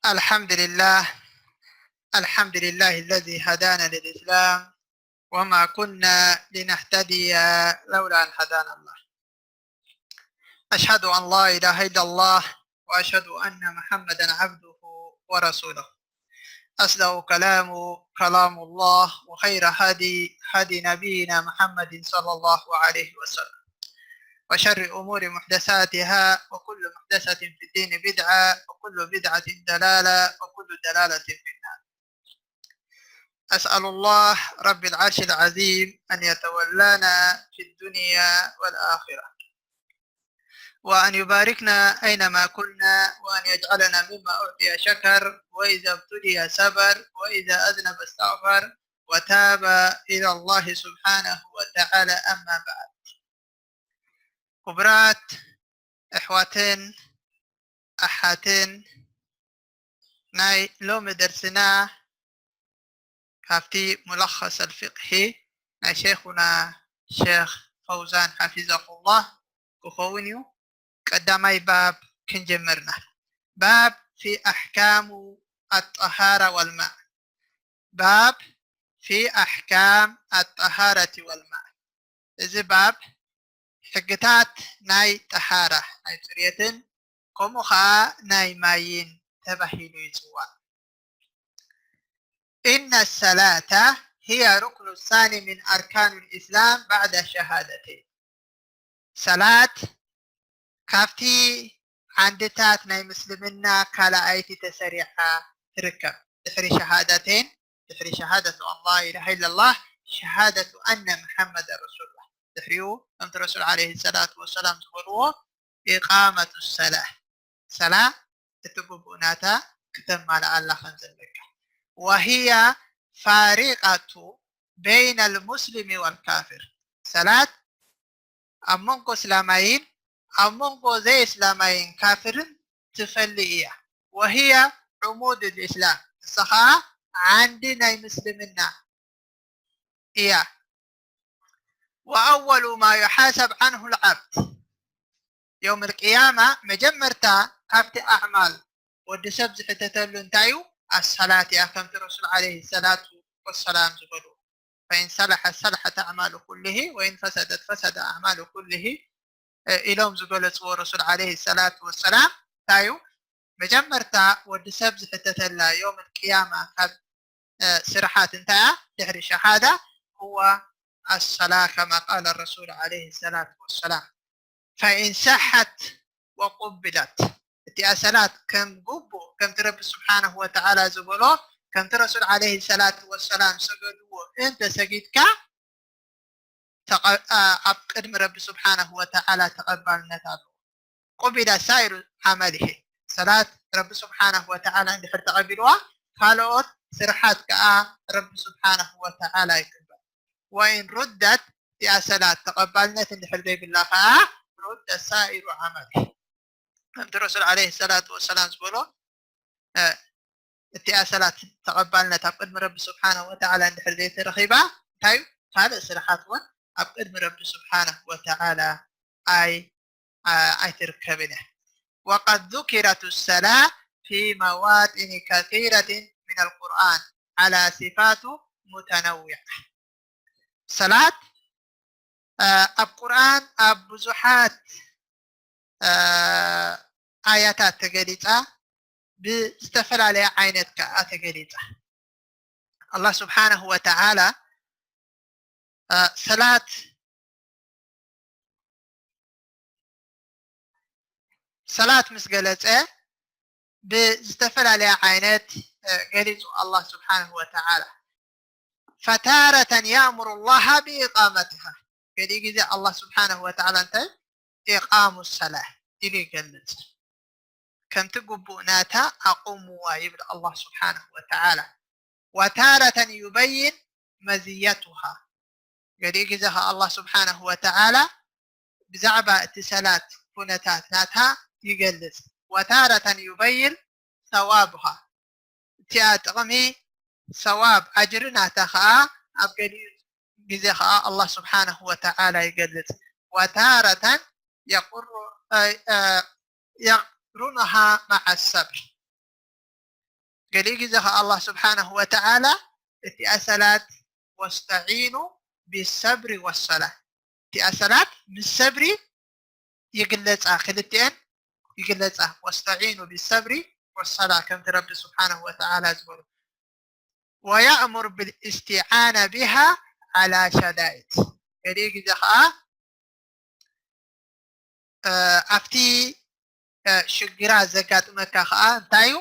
الحمد لله. الحمد لله الذي هدانا للإسلام وما كنا لنهتدي لولا أن هدانا الله. أشهد أن لا إله إلا الله وأشهد أن محمدا عبده ورسوله. أصدق كلام كلام الله وخير هدي هدي نبينا محمد صلى الله عليه وسلم. وشر الأمور محدثاتها وكل محدثة في الدين بدعة وكل بدعة ضلالة وكل ضلالة في النار. أسأل الله رب العرش العظيم أن يتولانا في الدنيا والآخرة، وأن يباركنا أينما كنا، وأن يجعلنا مما أعطي شكر، وإذا ابتلي صبر، وإذا أذنب استغفر، وتاب إلى الله سبحانه وتعالى. أما بعد، ክቡራት ኣሕዋትን ኣሓትን፣ ናይ ሎሚ ደርስና ካብቲ ሙለኸስ ኣልፊቅሂ ናይ ሸይኹና ሸይኽ ፈውዛን ሓፊዘሁላህ ክኸውን እዩ። ቀዳማይ ባብ ክንጀምርና። ባብ ፊ ኣሕካሙ ኣጠሃራ ወልማእ። ባብ ፊ ኣሕካም ኣጠሃረቲ ወልማእ። እዚ ባብ ሕግታት ናይ ጠሃራ፣ ናይ ጽርየትን ከምኡ ኸዓ ናይ ማይን ተባሂሉ ይጽዋዕ። إن الصلاة هي ركن الثاني من أركان الإسلام بعد الشهادتين. ሰላት ካብቲ ዓንድታት ናይ ምስልምና ካልኣይቲ ተሰሪዓ ትርከብ። ድሕሪ ሸሃዳተይን፣ ድሕሪ ሸሃደቱ ኣን ላ ኢላሃ ኢለላህ፣ ሸሃደቱ ኣነ መሓመድ ረሱሉላህ። ድሕሪኡ ከምቲ ረሱል ዓለይሂ ሰላቱ ወሰላም ዝበልዎ፣ ኢቃመቱ ሰላህ፣ ሰላ እቲ ግቡእ ናታ ክተማልኣላ ከም ዘለካ። ወህያ ፋሪቃቱ በይነ ልሙስሊሚ ወልካፍር። ሰላት ኣብ መንጎ እስላማይን ኣብ መንጎ ዘይእስላማይን ካፍርን ትፈሊ እያ። ወህያ ዕሙድ ልእስላም፣ ንሳ ኸዓ ዓንዲ ናይ ምስልምና እያ። ወአወሉ ማ ዩሓሰብ ዓንሁ ልዓብድ የውም ልቅያማ፣ መጀመርታ ካብቲ ኣዕማል ወዲ ሰብ ዝሕተተሉ እንታይ እዩ? ኣሰላት እያ፣ ከምቲ ረሱል ዓለይሂ ሰላቱ ወሰላም ዝበሉ፣ ፈኢን ሰለሐት ሰለሐት ኣዕማሉ ኩልሂ ወኢን ፈሰደት ፈሰደ ኣዕማሉ ኩልሂ ኢሎም ዝገለፅዎ ረሱል ዓለይሂ ሰላቱ ወሰላም። እንታይ እዩ? መጀመርታ ወዲ ሰብ ዝሕተተላ የውም ልቅያማ ካብ ስርሓት እንታይ እያ? ድሕሪ ሸሃዳ፣ هو الصلاة كما قال الرسول عليه الصلاة والسلام. فإن صحت وقبلت، እቲኣ ሰላት ከም ግቡእ ከምቲ ረቢ ስብሓነሁ ወተዓላ ዝበሎ፣ ከምቲ ረሱል ዓለይሂ ሰላቱ ወሰላም ሰገድዎ እንተ ሰጊድካ፣ ተቐ-፣ ኣ-፣ ኣብ ቅድሚ ረቢ ስብሓነሁ ወተዓላ ተቐባልነት ኣለዎ። ቁቢለ ሳኢሩ ዓመሊሂ፣ ሰላት ረቢ ስብሓነሁ ወተዓላ እንድሕር ተቐቢልዋ፣ ካልኦት ስርሓት ከኣ ረቢ ስብሓነሁ ወተዓላ ይቅበል። ወኢን ሩደት፣ እቲኣ ሰላት ተቐባልነት እንድሕር ዘይብላ ከኣ፣ ሩደ ሳኢሩ ዓመሊሂ። ከምቲ ረሱል ዓለይሂ ሰላቱ ወሰላም ዝበሎ፣ እ፣ እቲኣ ሰላት ተቐባልነት ኣብ ቅድሚ ረቢ ስብሓነሁ ወተዓላ እንድሕር ዘይተረኺባ፣ እንታይ እዩ? ካልእ ስራሓት እውን ኣብ ቅድሚ ረቢ ስብሓነሁ ወተዓላ ኣይ-፣ ኣ-፣ ኣይትርከብን እያ። وقد ذكرت الصلاة في مواطن كثيرة من القرآن على صفات متنوعة. ሰላት፣ እ፣ ኣብ ቁርኣን ኣብ ብዙሓት፣ እ፣ ኣያታት ተገሊጻ፣ ብዝተፈላለየ ዓይነት ከኣ ተገሊጻ። ኣላህ ስብሓነሁ ወተዓላ፣ እ፣ ሰላት፣ ሰላት ምስ ገለጸ፣ ብዝተፈላለየ ዓይነት፣ እ፣ ገሊጹ ኣላህ ስብሓነሁ ወተዓላ። ፈታረተን የእሙሩ ላሃ ብኢቃመትሃ። ገሊኡ ግዜ ኣላህ ስብሓነሁ ወተዓላ እንታይ ኢቃሙ ሰላህ ኢሉ ይገልጽ። ከምቲ ግቡእ ናታ ኣቑምዋ ይብል ኣላህ ስብሓነሁ ወተዓላ። ወታረተን ዩበይን መዝየቱሃ። ገሊኡ ግዜ ኸዓ ኣላህ ስብሓነሁ ወተዓላ ብዛዕባ እቲ ሰላት ኩነታት ናታ ይገልጽ። ወታረተን ዩበይን ሰዋብሃ። እቲኣ ጥቕሚ ሰዋብ ኣጅሪ ናታ ኸዓ ኣብ ገሊኡ ግዜ ኸዓ ኣላህ ስብሓነሁ ወተዓላ ይገልጽ። ወታረተን የቁሩ-፣ እ፣ እ፣ የቅሩኑሃ መዓ ሰብር። ገሊኡ ግዜ ከኣ ኣላህ ስብሓነሁ ወተዓላ እቲኣ ሰላት ወስተዒኑ ብሰብሪ ወሰላ፣ እቲኣ ሰላት ምስ ሰብሪ ይግለጻ፣ ክልቲኤን ይግለጻ። ወስተዒኑ ብሰብሪ ወሰላ ከምቲ ረቢ ስብሓነሁ ወተዓላ ዝበሎ ወየእሙር ብልእስቲዓና ቢሃ ዓላ ሸዳኢድ። ገሊኡ ግዜ ከዓ ኣብቲ ሽግራት ዘጋጥመካ ከዓ እንታይ እዩ?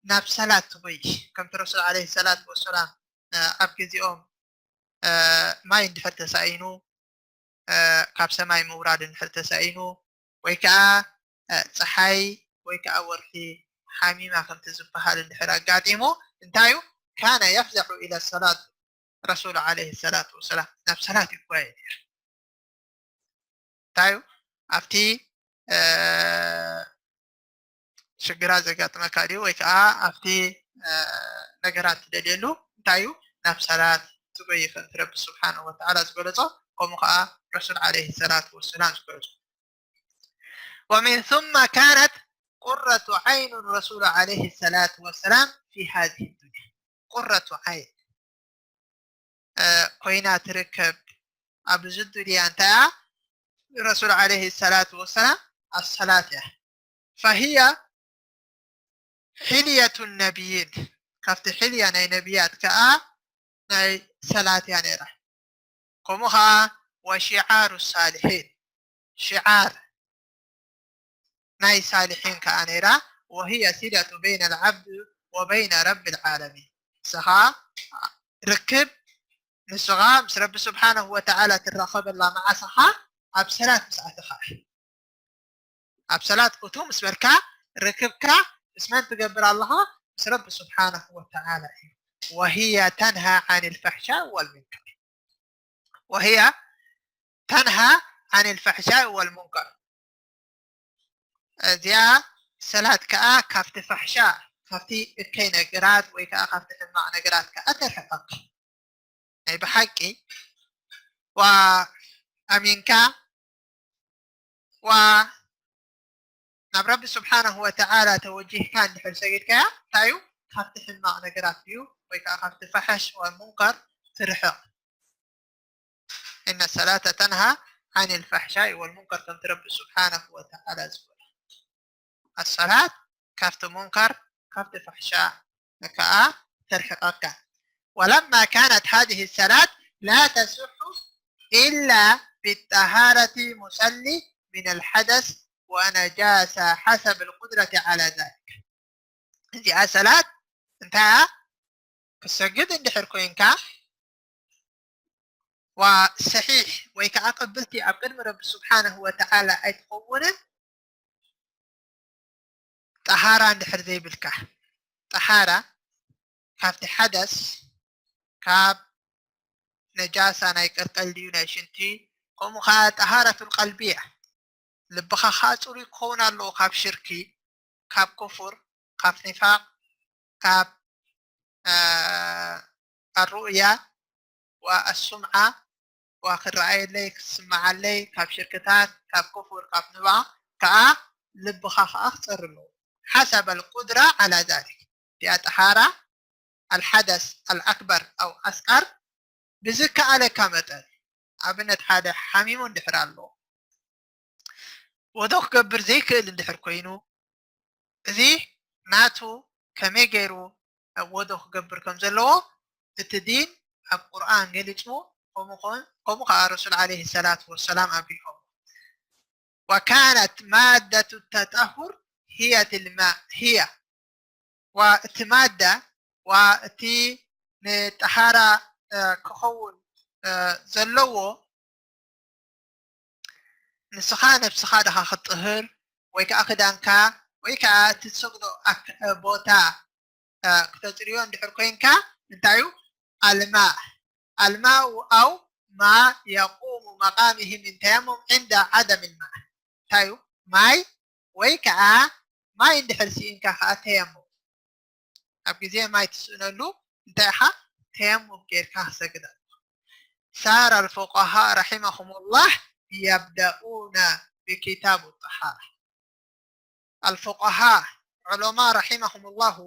ናብ ሰላት ትጎይ። ከምቲ ረሱል ዓለይሂ ሰላቱ ወሰላም ኣብ ግዜኦም ማይ እንድሕር ተሳኢኑ፣ ካብ ሰማይ ምውራድ እንድሕር ተሳኢኑ፣ ወይ ከዓ ፀሓይ ወይ ከዓ ወርሒ ሓሚማ ከምቲ ዝበሃል እንድሕር ኣጋጢሙ እንታይ እዩ? ካነ የፍዘሑ ኢለ ሰላት ረሱል ዓለይሂ ሰላቱ ወሰላም ናብ ሰላት ይጓየ ነይሩ። እንታይ እዩ ኣብቲ ሽግራት ዘጋጥመካ ድዩ ወይ ከዓ ኣብቲ ነገራት ትደልየሉ እንታይ እዩ ናብ ሰላት ትጎይ ከምቲ ረቢ ስብሓንሁ ወተዓላ ዝገለፆ፣ ከምኡ ከዓ ረሱል ዓለይሂ ሰላቱ ወሰላም ዝገለፆ። ومن ثم كانت قرة عين الرسول عليه الصلاة والسلام في هذه الدنيا. قرة عين ኮይና ትርከብ ኣብዚ ዱንያ እንታይ እያ? ረሱል ዓለይሂ ሰላቱ ወሰላም ኣሰላት እያ። فهي حلية النبيين، ካብቲ ሕልያ ናይ ነቢያት ከዓ ናይ ሰላት እያ ነይራ። ከምኡ ከዓ وشعار الصالحين، ሽዓር ናይ ሳልሒን ከዓ ነይራ። وهي صلة بين العبد وبين رب العالمين، ንስኻ ርክብ ንስኻ ምስ ረቢ ስብሓንሁ ወተዓላ ትራኸበላ መዓስ ኢኻ? ኣብ ሰላት ምስ ኣተኻ። ኣብ ሰላት እቱ ምስ በልካ ርክብካ ምስ መን ትገብር ኣለኻ? ምስ ረቢ ስብሓንሁ ወተዓላ እዩ። وهي تنهى عن الفحشاء والمنكر، وهي تنهى عن الفحشاء والمنكر። እዚኣ ሰላት ከዓ ካብቲ ፋሕሻ፣ ካብቲ እከይ ነገራት ወይ ከዓ ካብቲ ሕማቕ ነገራት ከዓ ተርሕቐካ። ናይ ብሓቂ ዋ ኣሚንካ ዋ ናብ ረቢ ስብሓንሁ ወተዓላ ተወጂህካ እንድሕር ሰጊድካያ እንታይ እዩ? ካብቲ ሕማቕ ነገራት እዩ ወይ ከዓ ካብቲ ፋሕሽ ወልሙንከር ትርሕቕ። إن الصلاة تنهى عن الفحشاء والمنكر ከምቲ ረቢ ስብሓንሁ ወተዓላ ዝበሎ ኣሰላት ካብቲ ሙንከር ካብቲ ፋሕሻ ከዓ ተርሕቐካ። ولما كانت هذه الصلاة لا تصح إلا بطهارة المصلي من الحدث والنجاسة حسب القدرة على ذلك። እዚኣ ሰላት እንታይ ክትሰግድ እንድሕር ኮይንካ ዋ ሰሒሕ ወይ ከዓ ቅብልቲ ኣብ ቅድሚ ረቢ ስብሓንሁ ወተዓላ ኣይትኸውንን። ጠሃራ እንድሕር ዘይብልካ፣ ጠሃራ ካብቲ ሓደስ ካብ ነጃሳ ናይ ቀልቀል ድዩ ናይ ሽንቲ፣ ከምኡ ከዓ ጠሃረቱል ቀልቢ እያ። ልብኻ ከዓ ፅሩይ ክኸውን ኣለዎ ካብ ሽርኪ፣ ካብ ኩፍር፣ ካብ ኒፋቅ፣ ካብ ኣሩእያ ወኣሱምዓ ወክረኣየለይ ክስምዓለይ ካብ ሽርክታት ካብ ኩፍር ካብ ንባዕ ከዓ ልብኻ ከዓ ክፀሪ ኣለዎ። ሓሰበ ልቁድራ ዓላ ዛሊክ እቲኣ ጠሓራ ኣልሓደስ ኣልኣክበር ኣው ኣስቃር ብዝከኣለካ መጠን ኣብነት ሓደ ሓሚሙ እንድሕር ኣሎ ወዶ ክገብር ዘይክእል እንድሕር ኮይኑ እዚ ናቱ ከመይ ገይሩ ወዶ ክገብር ከም ዘለዎ እቲ ዲን ኣብ ቁርኣን ገሊፁ ከምኡ ከዓ ረሱል ዓለይሂ ሰላቱ ወሰላም ኣብሪሆም وكانت مادة التطهر هي الماء هي ዋ እቲ ማዳ ዋ እቲ ንጠሓራ ክኸውን ዘለዎ ንስኻ ነብስኻ ድኻ ክትጥህር ወይ ከዓ ክዳንካ ወይ ከዓ እቲ ትሰግዶ ቦታ ክተፅርዮ እንድሕር ኮይንካ እንታይ እዩ ኣልማ ኣልማኡ ኣው ማ የቁሙ መቃሚሂ ምን ተየሙም ዕንዳ ዓደም ልማ እንታይ እዩ ማይ ወይ ከዓ ማይ እንድሕር ስኢንካ ከዓ ተየሙም ኣብ ግዜ ማይ ትስእነሉ እንታይ ኢኻ ተየሙም ጌርካ ክሰግድ ኣለካ صار الفقهاء رحمهم الله يبدأون بكتاب الطهارة الفقهاء علماء رحمهم الله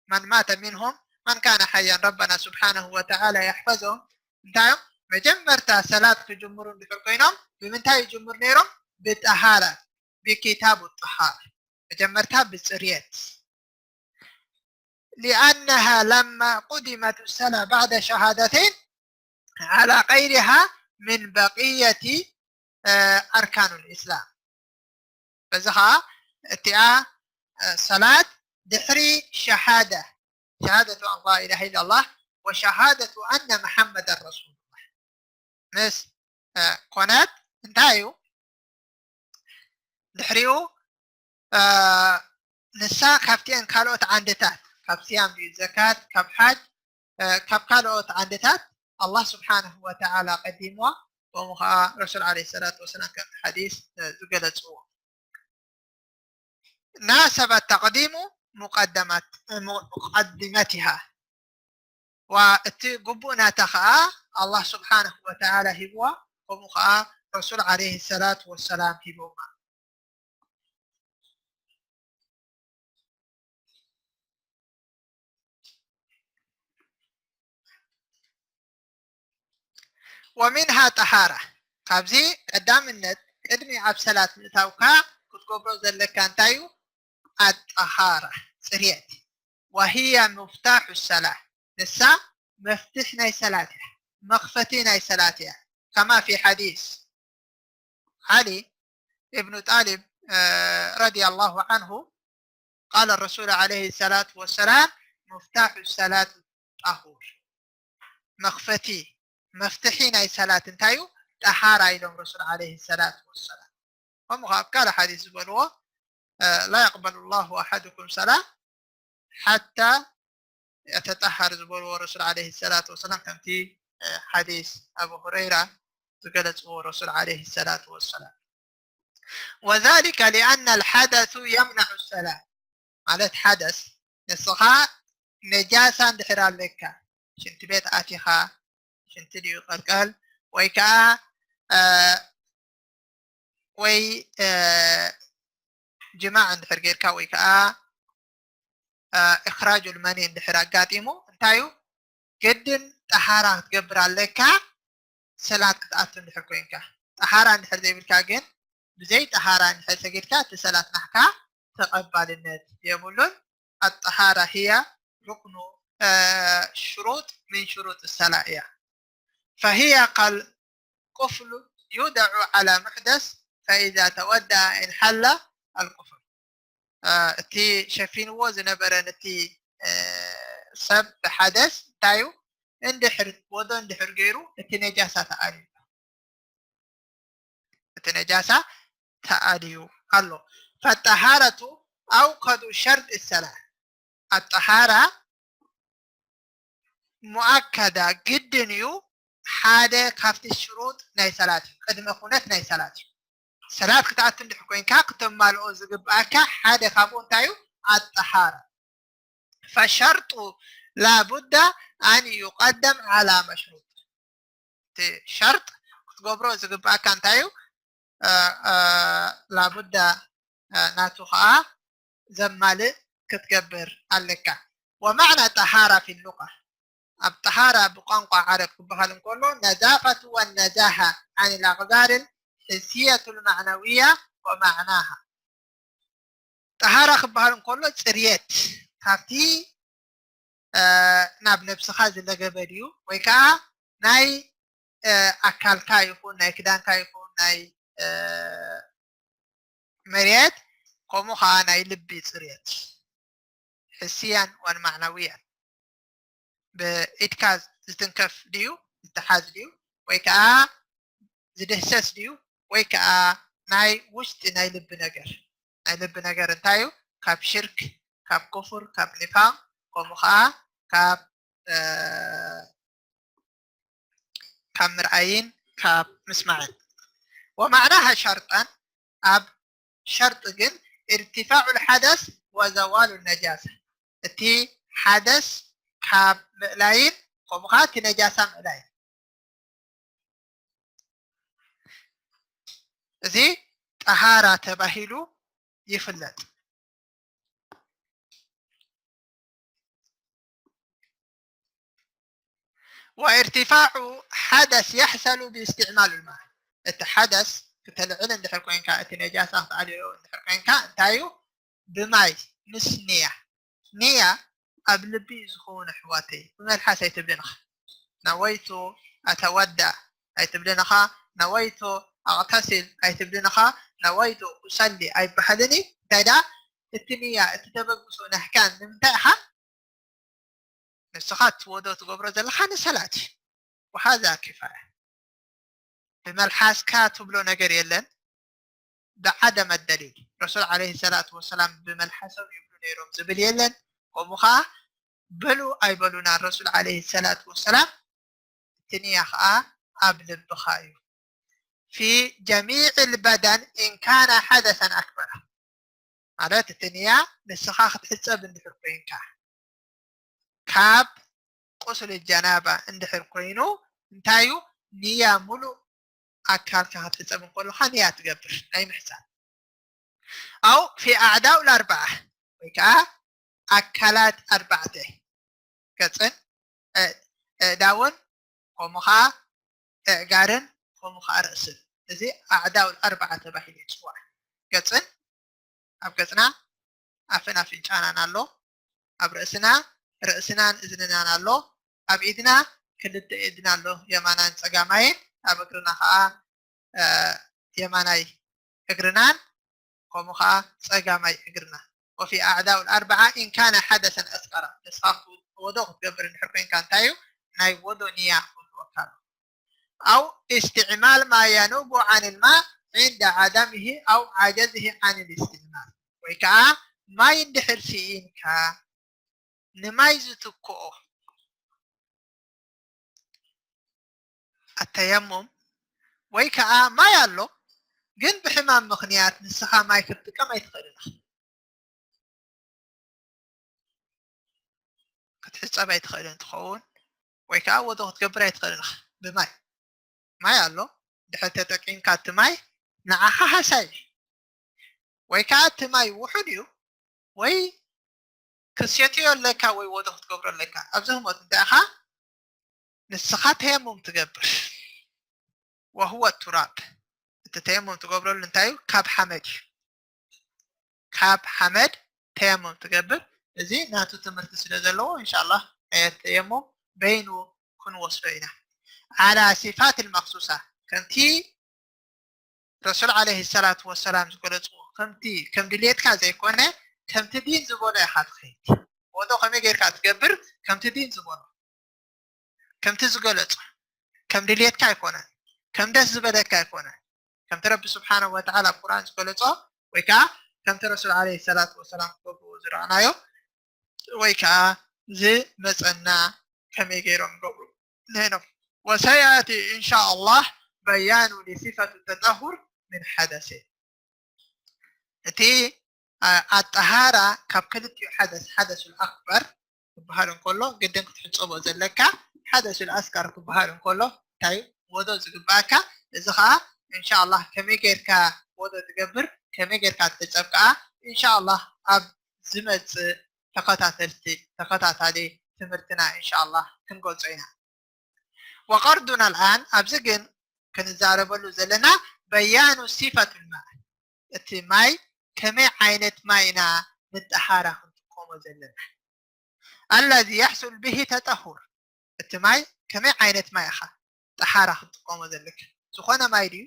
من مات منهم، من كان حيا ربنا سبحانه وتعالى يحفظهم. እንታይ እዮም? መጀመርታ ሰላት ክጅምሩ እንድሕር ኮይኖም ብምንታይ ይጅምሩ ነይሮም? ብጠሃራ፣ ብኪታቡ ጠሃራ። መጀመርታ ብፅርየት። لأنها لما قدمت الصلاة بعد شهادتين على غيرها من بقية أركان الإسلام. በዚ ኸዓ እቲኣ ሰላት ድሕሪ ሸሃዳ፣ ሸሃደቱ ኣን ላ ኢላሃ ኢላ ላህ ወሸሃደቱ ኣነ መሓመዳን ረሱሉላህ ምስ ኮነት እንታይ እዩ? ድሕሪኡ ንሳ ካብቲአን ካልኦት ዓንድታት፣ ካብ ስያም ድዩ ዘካት፣ ካብ ሓጅ፣ ካብ ካልኦት ዓንድታት ኣላህ ስብሓነሁ ወተዓላ ቀዲምዋ፣ ከምኡ ኸዓ ረሱል ዓለይሂ ሰላቱ ወሰላም ከምቲ ሓዲስ ዝገለፅዎ። ናሰበ ተቅዲሙ ሙቀዲመቲሃ፣ ዋ እቲ ግቡእ ናታ ኸዓ ኣላህ ስብሓነሁ ወተዓላ ሂብዋ፣ ከምኡ ኸዓ ረሱል ዓለይሂ ሰላቱ ወሰላም ሂቦማ። ወሚንሃ ጠሃራ፣ ካብዚ ቀዳምነት ቅድሚ ኣብ ሰላት ምእታውካ ክትገብሮ ዘለካ እንታይ እዩ? ኣጠሃራ፣ ፅርየት። ወህየ ምፍታሑ ሰላ፣ ንሳ መፍትሕ ናይ ሰላት እያ፣ መኽፈቲ ናይ ሰላት እያ። ከማ ፊ ሓዲስ ዓሊ እብኑ ጣሊብ ረዲየላሁ ዓንሁ ቃለ ረሱል ዓለይሂ ሰላቱ ወሰላም ሙፍታሑ ሰላት ጣሁር፣ መኽፈቲ መፍትሒ ናይ ሰላት እንታይ እዩ? ጠሃራ ኢሎም ረሱል ዓለይሂ ሰላቱ ወሰላም። ከምኡ ኣብ ካልእ ሓዲስ ዝበልዎ ላ የቅበሉ ላሁ ኣሓድኩም ሰላ ሓታ የተጠሃር ዝበልዎ ረሱል ዓለይሂ ሰላቱ ወሰላም፣ ከምቲ ሓዲስ ኣቡ ሁረይራ ዝገለፅዎ ረሱል ዓለይሂ ሰላቱ ወሰላም። ወዛሊከ ሊኣነ ልሓደሱ የምነዑ ሰላት፣ ማለት ሓደስ ንስኻ ነጃሳ እንድሕር ኣለካ፣ ሽንቲ ቤት ኣቲኻ ሽንቲ ድዩ ቀልቀል ወይ ከዓ ወይ ጅማዕ እንድሕር ጌርካ ወይ ከዓ እኽራጁል መኒ እንድሕር ኣጋጢሙ እንታይ እዩ ግድን ጠሃራ ክትገብር ኣለካ። ሰላት ክትኣቱ እንድሕር ኮይንካ፣ ጠሃራ እንድሕር ዘይብልካ ግን ብዘይ ጠሃራ እንድሕር ሰጊድካ እቲ ሰላት ናሕካ ተቐባልነት የብሉን። ኣጠሃራ ህያ ሩክኑ ሽሩጥ ምን ሽሩጥ ሰላ እያ። ፈህያ ከል ቁፍሉ ዩደዑ ዓላ ሙሕደስ ፈኢዛ ተወደአ ኢንሓላ ኣልቁፍል። እቲ ሸፊንዎ ዝነበረ ነቲ ሰብ ብሓደስ እንታይ እዩ እንድሕር ወዶ እንድሕር ገይሩ እቲ ነጃሳ ተኣልዩ፣ እቲ ነጃሳ ተኣልዩ ኣሎ። ፈጠሃረቱ ኣውከዱ ሸርጢ ሰላ፣ ኣጠሃራ ሙኣከዳ ግድን እዩ፣ ሓደ ካብቲ ሽሩጥ ናይ ሰላት እዩ፣ ቅድመ ኩነት ናይ ሰላት እዩ። ሰላት ክትኣቱ እንድሕር ኮይንካ ክተማልኦ ዝግብኣካ ሓደ ካብኡ እንታይ እዩ? ኣጠሃራ። ፈሸርጡ ላቡዳ ኣን ዩቀደም ዓላ መሽሩጥ። እቲ ሸርጥ ክትገብሮ ዝግብኣካ እንታይ እዩ? ላቡዳ ናቱ ከዓ ዘማልእ ክትገብር ኣለካ። ወማዕና ጠሃራ ፊ ሉቃ፣ ኣብ ጠሃራ ብቋንቋ ዓረብ ክበሃል እንከሎ ነዛፈቱ ወነዛሃ ዓን ልኣቅዛር ልሕስየቱ ልማዕነውያ ወማዕናሃ። ጠሃራ ክበሃል እንከሎ ፅርየት ካብቲ ናብ ነብስኻ ዝለገበ ድዩ ወይ ከዓ ናይ ኣካልካ ይኹን ናይ ክዳንካ ይኹን ናይ መሬት፣ ከምኡ ከዓ ናይ ልቢ ፅርየት፣ ሕስያን ወን ማዕናውያን። ብኢድካ ዝትንከፍ ድዩ፣ ዝተሓዝ ድዩ፣ ወይ ከዓ ዝድህሰስ ድዩ፣ ወይ ከዓ ናይ ውሽጢ ናይ ልቢ ነገር? ናይ ልቢ ነገር እንታይ እዩ? ካብ ሽርክ፣ ካብ ኩፍር፣ ካብ ኒፋቅ፣ ከምኡ ከዓ ካብ ካብ ምርኣይን ካብ ምስማዕን። ወማዕናሃ ሸርጠን፣ ኣብ ሸርጢ ግን እርትፋዑ ልሓደስ ወዘዋሉ ነጃሳ፣ እቲ ሓደስ ካብ ምእላይን ከምኡ ከዓ እቲ ነጃሳ ምእላይን። እዚ ጠሃራ ተባሂሉ ይፍለጥ። وارتفاع حدث يحصل باستعمال الماء። እቲ ሓደስ ክተልዕል እንድሕር ኮይንካ፣ እቲ ነጃሳ ክትኣልዮ እንድሕር ኮይንካ፣ እንታይ እዩ? ብማይ፣ ምስ ንያ። ንያ ኣብ ልቢ እዩ ዝኸውን ኣሕዋተይ። ብመልሓስ ኣይትብልን ኢኻ። ነወይቱ ኣተወዳ ኣይትብልን ኢኻ። ነወይቱ ኣቕተሲል ኣይትብልን ኢኻ። ነወይቱ ኡሰሊ ኣይበሃልን እዩ። እንታይ ደኣ? እቲ ንያ፣ እቲ ተበግሶ ናህካን ንምንታይ ኢኻ? ንስኻ እቲ ወዶ ትገብሮ ዘለኻ ንሰላት እዩ። وهذا كفاية። ብመልሓስካ ትብሎ ነገር የለን። بعدم الدليل። ረሱል ዓለይሂ ሰላቱ ወሰላም ብመልሓሶም ይብሉ ነይሮም ዝብል የለን። ከምኡ ኸዓ በሉ ኣይበሉና ረሱል ዓለይሂ ሰላቱ ወሰላም። እቲ ንያ ኸዓ ኣብ ልብኻ እዩ። في جميع البدن إن كان حدثا أكبر። ማለት እቲ ንያ ንስኻ ክትሕጸብ እንድሕር ኮይንካ፣ ካብ ቁስል ጀናባ እንድሕር ኮይኑ፣ እንታይ እዩ? ንያ ሙሉእ ኣካልካ ክትሕጸብ እንከለኻ ንያ ትገብር ናይ ምሕጻብ። أو في أعضاء الأربعة፣ ወይ ከዓ ኣካላት ኣርባዕተ፣ ገጽን፣ እ፣ ኣእዳውን፣ ከምኡ ኸዓ ኣእጋርን፣ ከምኡ ኸዓ ርእስን። እዚ ኣዕዳው ኣርባዓ ተባሂሉ ይጽዋዕ። ገጽን፣ ኣብ ገጽና ኣፍን ኣፍንጫናን ኣሎ። ኣብ ርእስና፣ ርእስናን እዝንናን ኣሎ። ኣብ ኢድና፣ ክልተ ኢድና ኣሎ፣ የማናን ጸጋማይን። ኣብ እግርና ኸዓ፣ እ፣ የማናይ እግርናን ከምኡ ኸዓ ጸጋማይ እግርና። وفي أعضاء الأربعة إن كان حدثا أصغر። ንስኻ ወዶ ክትገብር እንድሕር ኮይንካ እንታይ እዩ? ናይ ወዶ ንያ ክህልወካ ኣሎ። أو استعمال ما ينوب عن الماء عند عدمه أو عجزه عن الاستعمال። ወይ ከዓ ማይ እንድሕር ስኢንካ ንማይ ዝትክኦ ኣተየሙም፣ ወይ ከዓ ማይ ኣሎ ግን ብሕማም ምኽንያት ንስኻ ማይ ክትጥቀም ኣይትኽእልን ኢኻ። ክትሕጸብ ኣይትኽእልን ትኸውን፣ ወይ ከዓ ወዶ ክትገብር ኣይትኽእልን ኢኻ ብማይ። ማይ ኣሎ፣ ድሕር ተጠቂምካ እቲ ማይ ንዓኻ ሃሳይ እዩ። ወይ ከዓ እቲ ማይ ውሑድ እዩ፣ ወይ ክትሰትዮ ኣለካ ወይ ወዶ ክትገብሮ ኣለካ። ኣብዚ ህሞት እንታይ ኢኻ? ንስኻ ተየሙም ትገብር። وهو التراب። እቲ ተየሙም ትገብረሉ እንታይ እዩ? ካብ ሓመድ እዩ። ካብ ሓመድ ተየሙም ትገብር። እዚ ናቱ ትምህርቲ ስለ ዘለዎ እንሻላ ተየሙም በይኑ ክንወስዶ ኢና። على صفات المخصوصة፣ ከምቲ ረሱል ዓለይሂ ሰላቱ ወሰላም ዝገለፅዎ፣ ከምቲ ከም ድልየትካ ዘይኮነ ከምቲ ዲን ዝበሎ ኢኻ ትኸይድ። ወዶ ከመይ ጌርካ ትገብር? ከምቲ ዲን ዝበሎ፣ ከምቲ ዝገለጾ፣ ከም ድልየትካ ኣይኮነን፣ ከም ደስ ዝበለካ ኣይኮነን፣ ከምቲ ረቢ ስብሓነሁ ወተዓላ ኣብ ቁርኣን ዝገለጾ፣ ወይ ከዓ ከምቲ ረሱል ዓለይሂ ሰላቱ ወሰላም ክገብርዎ ዝረኣናዮ፣ ወይ ከዓ ዝመፀና ከመይ ገይሮም ይገብሩ ነይኖም። وسيأتي إن شاء الله بيان لصفة التطهر من حدث። እቲ፣ አ፣ ኣጠሃራ ካብ ክልቲኡ ሓደስ፣ ሓደሱል ኣክበር ክበሃል እንከሎ ግድን ክትሕጸቦ ዘለካ፣ ሓደሱል ኣስጋር ክበሃል እንከሎ እንታይ እዩ? ወዶ ዝግባኣካ። እዚ ኸዓ እንሻኣላህ ከመይ ጌርካ ወዶ ትገብር፣ ከመይ ጌርካ ትሕጸብ ከኣ እንሻኣላህ ኣብ ዝመጽእ ተኸታተልቲ፣ ተኸታታሊ ትምህርትና እንሻኣላህ ክንገልጾ ኢና። وغرضنا الآن፣ ኣብዚ ግን ክንዛረበሉ ዘለና بيان صفة الماء، እቲ ማይ ከመይ ዓይነት ማይ ኢና ንጠሃራ ክንጥቀሞ ዘለና። الذي يحصل به تطهر، እቲ ማይ ከመይ ዓይነት ማይ ኢኻ ጠሃራ ክትጥቀሞ ዘለካ። ዝኾነ ማይ ድዩ?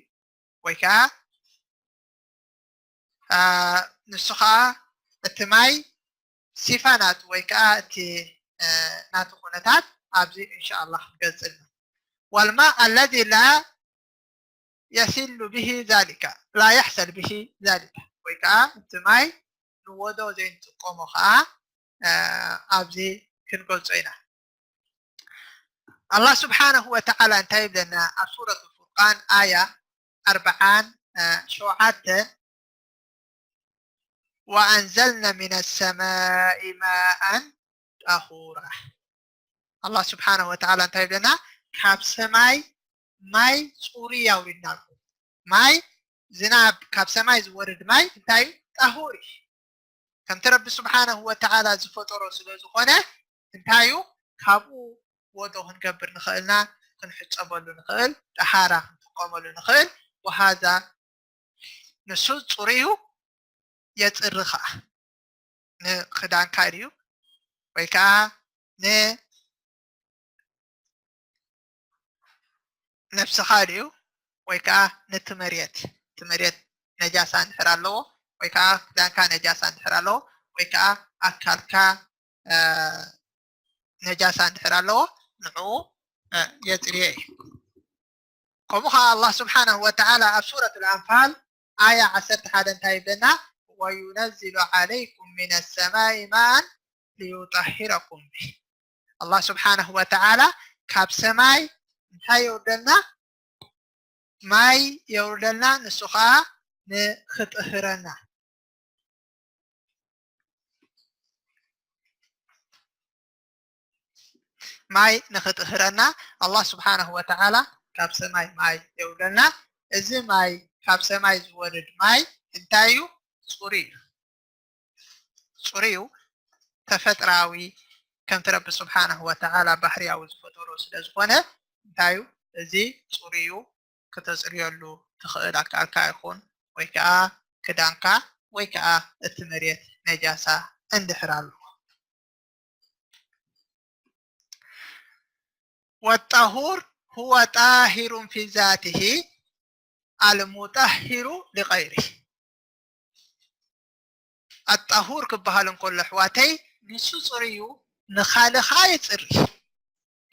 ወይ ከዓ፣ አ፣ ንሱ ከዓ እቲ ማይ ሲፋ ናቱ ወይ ከዓ እቲ፣ አ፣ ናቱ ኩነታት ኣብዚ እንሻኣላህ ክንገልጽልና። والماء الذي لا يحصل به ذلك، لا يحصل به ذلك، ወይ ከዓ እቲ ማይ ንወዶ ዘይንጥቀሞ ከዓ፣ አ፣ ኣብዚ ክንገልጾ ኢና። ኣላህ ስብሓነሁ ወተዓላ እንታይ ይብለና ኣብ ሱረት ፉርቃን ኣያ ኣርብዓን ሸውዓተ፣ وأنزلنا من السماء ماء طهورا። ኣላህ ስብሓነሁ ወተዓላ እንታይ ይብለና? ካብ ሰማይ ማይ ጽሩይ ኣውሪድናልኩም። ማይ፣ ዝናብ፣ ካብ ሰማይ ዝወርድ ማይ እንታይ እዩ? ጠሁር እዩ። ከምቲ ረቢ ስብሓነሁ ወተዓላ ዝፈጠሮ ስለ ዝኾነ እንታይ እዩ? ካብኡ ወዶ ክንገብር ንኽእልና፣ ክንሕጸበሉ ንኽእል፣ ጠሃራ ክንጥቀመሉ ንኽእል። ወሃዛ ንሱ ጽሩይ እዩ፣ የጽሪ ኸኣ። ንኽዳንካ ድዩ ወይ ከኣ ንነብስኻ ድዩ ወይ ከኣ ነቲ መሬት፣ እቲ መሬት ነጃሳ እንድሕር ኣለዎ ወይ ከኣ ክዳንካ ነጃሳ እንድሕር ኣለዎ ወይ ከኣ ኣካልካ ነጃሳ እንድሕር ኣለዎ ንዕኡ የጽርዮ እዩ። ከምኡ ኸዓ ኣላህ ስብሓነሁ ወተዓላ ኣብ ሱረት ኣልኣንፋል ኣያ ዓሰርተ ሓደ እንታይ ይብለና? ወዩነዝሉ ዓለይኩም ሚነ ሰማኢ ማን ሊዩጠሂረኩም ቢህ። ኣላህ ስብሓነሁ ወተዓላ ካብ ሰማይ እንታይ የውርደልና? ማይ የውርደልና፣ ንሱ ኸዓ ንኽጥህረና። ማይ ንኽጥህረና ኣላህ ስብሓነሁ ወተዓላ ካብ ሰማይ ማይ የውርደልና። እዚ ማይ ካብ ሰማይ ዝወርድ ማይ እንታይ እዩ? ጽሩይ እዩ። ጽሩይ እዩ። ተፈጥራዊ ከምቲ ረቢ ስብሓነሁ ወተዓላ ባህርያዊ ዝፈጠሮ ስለ ዝኾነ እንታይ እዩ? እዚ ጽሩይ እዩ። ክተጽርየሉ ትኽእል ኣካልካ ይኹን ወይ ከኣ ክዳንካ ወይ ከኣ እቲ መሬት ነጃሳ እንድሕር ኣለዎ። ወጣሁር ሁወ ጣሂሩን ፊ ዛቲሂ ኣልሙጠሂሩ ሊቀይሪሂ። ኣጣሁር ክበሃል እንከሎ ኣሕዋተይ ንሱ ጽሩይ እዩ፣ ንኻልእ ኸኣ የጽሪ።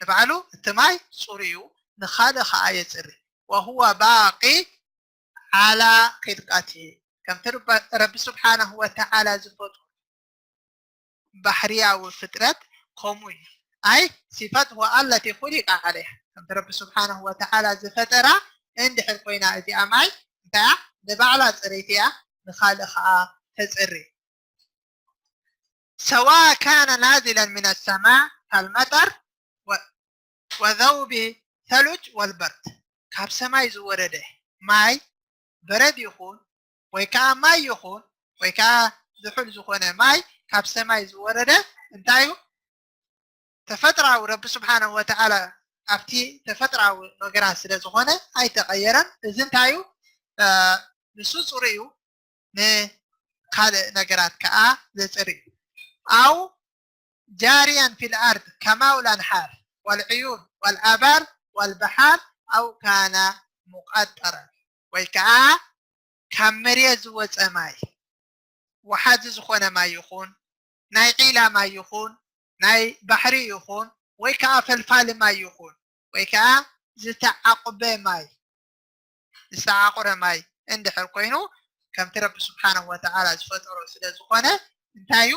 ንባዕሉ እቲ ማይ ጽሩይ እዩ፣ ንኻልእ ኸኣ የጽሪ። ወሁወ ባቂ ዓላ ኺልቀቲ፣ ከምቲ ረቢ ስብሓነሁ ወተዓላ ዝፈጥሮ ባህርያዊ ፍጥረት ከምኡ እዩ። ኣይ ሲፈትሁ ኣለቲ ኹሊቀ ዓለይሃ፣ ከምቲ ረቢ ስብሓነሁ ወተዓላ ዝፈጠራ እንድሕር ኮይና እዚኣ ማይ እንታይ እያ? ንባዕላ ጽርይቲ እያ፣ ንኻልእ ኸዓ ተጽሪ። ሰዋ ካነ ናዚለን ሚነ ሰማ ካልመጠር ወዘውቢ ሰሉጅ ወልበርድ፣ ካብ ሰማይ ዝወረደ ማይ በረድ ይኹን ወይ ከዓ ማይ ይኹን ወይ ከዓ ዝሑል ዝኾነ ማይ ካብ ሰማይ ዝወረደ እንታይ እዩ? ተፈጥራዊ ረቢ ስብሓነሁ ወተዓላ ኣብቲ ተፈጥራዊ ነገራት ስለ ዝኾነ ኣይተቐየረን። እዚ እንታይ እዩ? ንሱ ጽሩይ እዩ። ንካልእ ነገራት ከኣ ዘጽሪ እዩ። ኣው ጃርያን ፊል ኣርድ ከማኡ ላንሓር ወልዕዩን ወልኣባር ወልበሓር ኣው ካነ ሙቐጠረን፣ ወይ ከኣ ካብ መሬት ዝወጸ ማይ፣ ወሓዚ ዝኾነ ማይ ይኹን፣ ናይ ዒላ ማይ ይኹን፣ ናይ ባሕሪ ይኹን፣ ወይ ከኣ ፈልፋሊ ማይ ይኹን፣ ወይ ከኣ ዝተዓቑበ ማይ ዝተዓቑረ ማይ እንድሕር ኮይኑ ከምቲ ረቢ ስብሓነሁ ወተዓላ ዝፈጠሮ ስለ ዝኾነ እንታይ እዩ?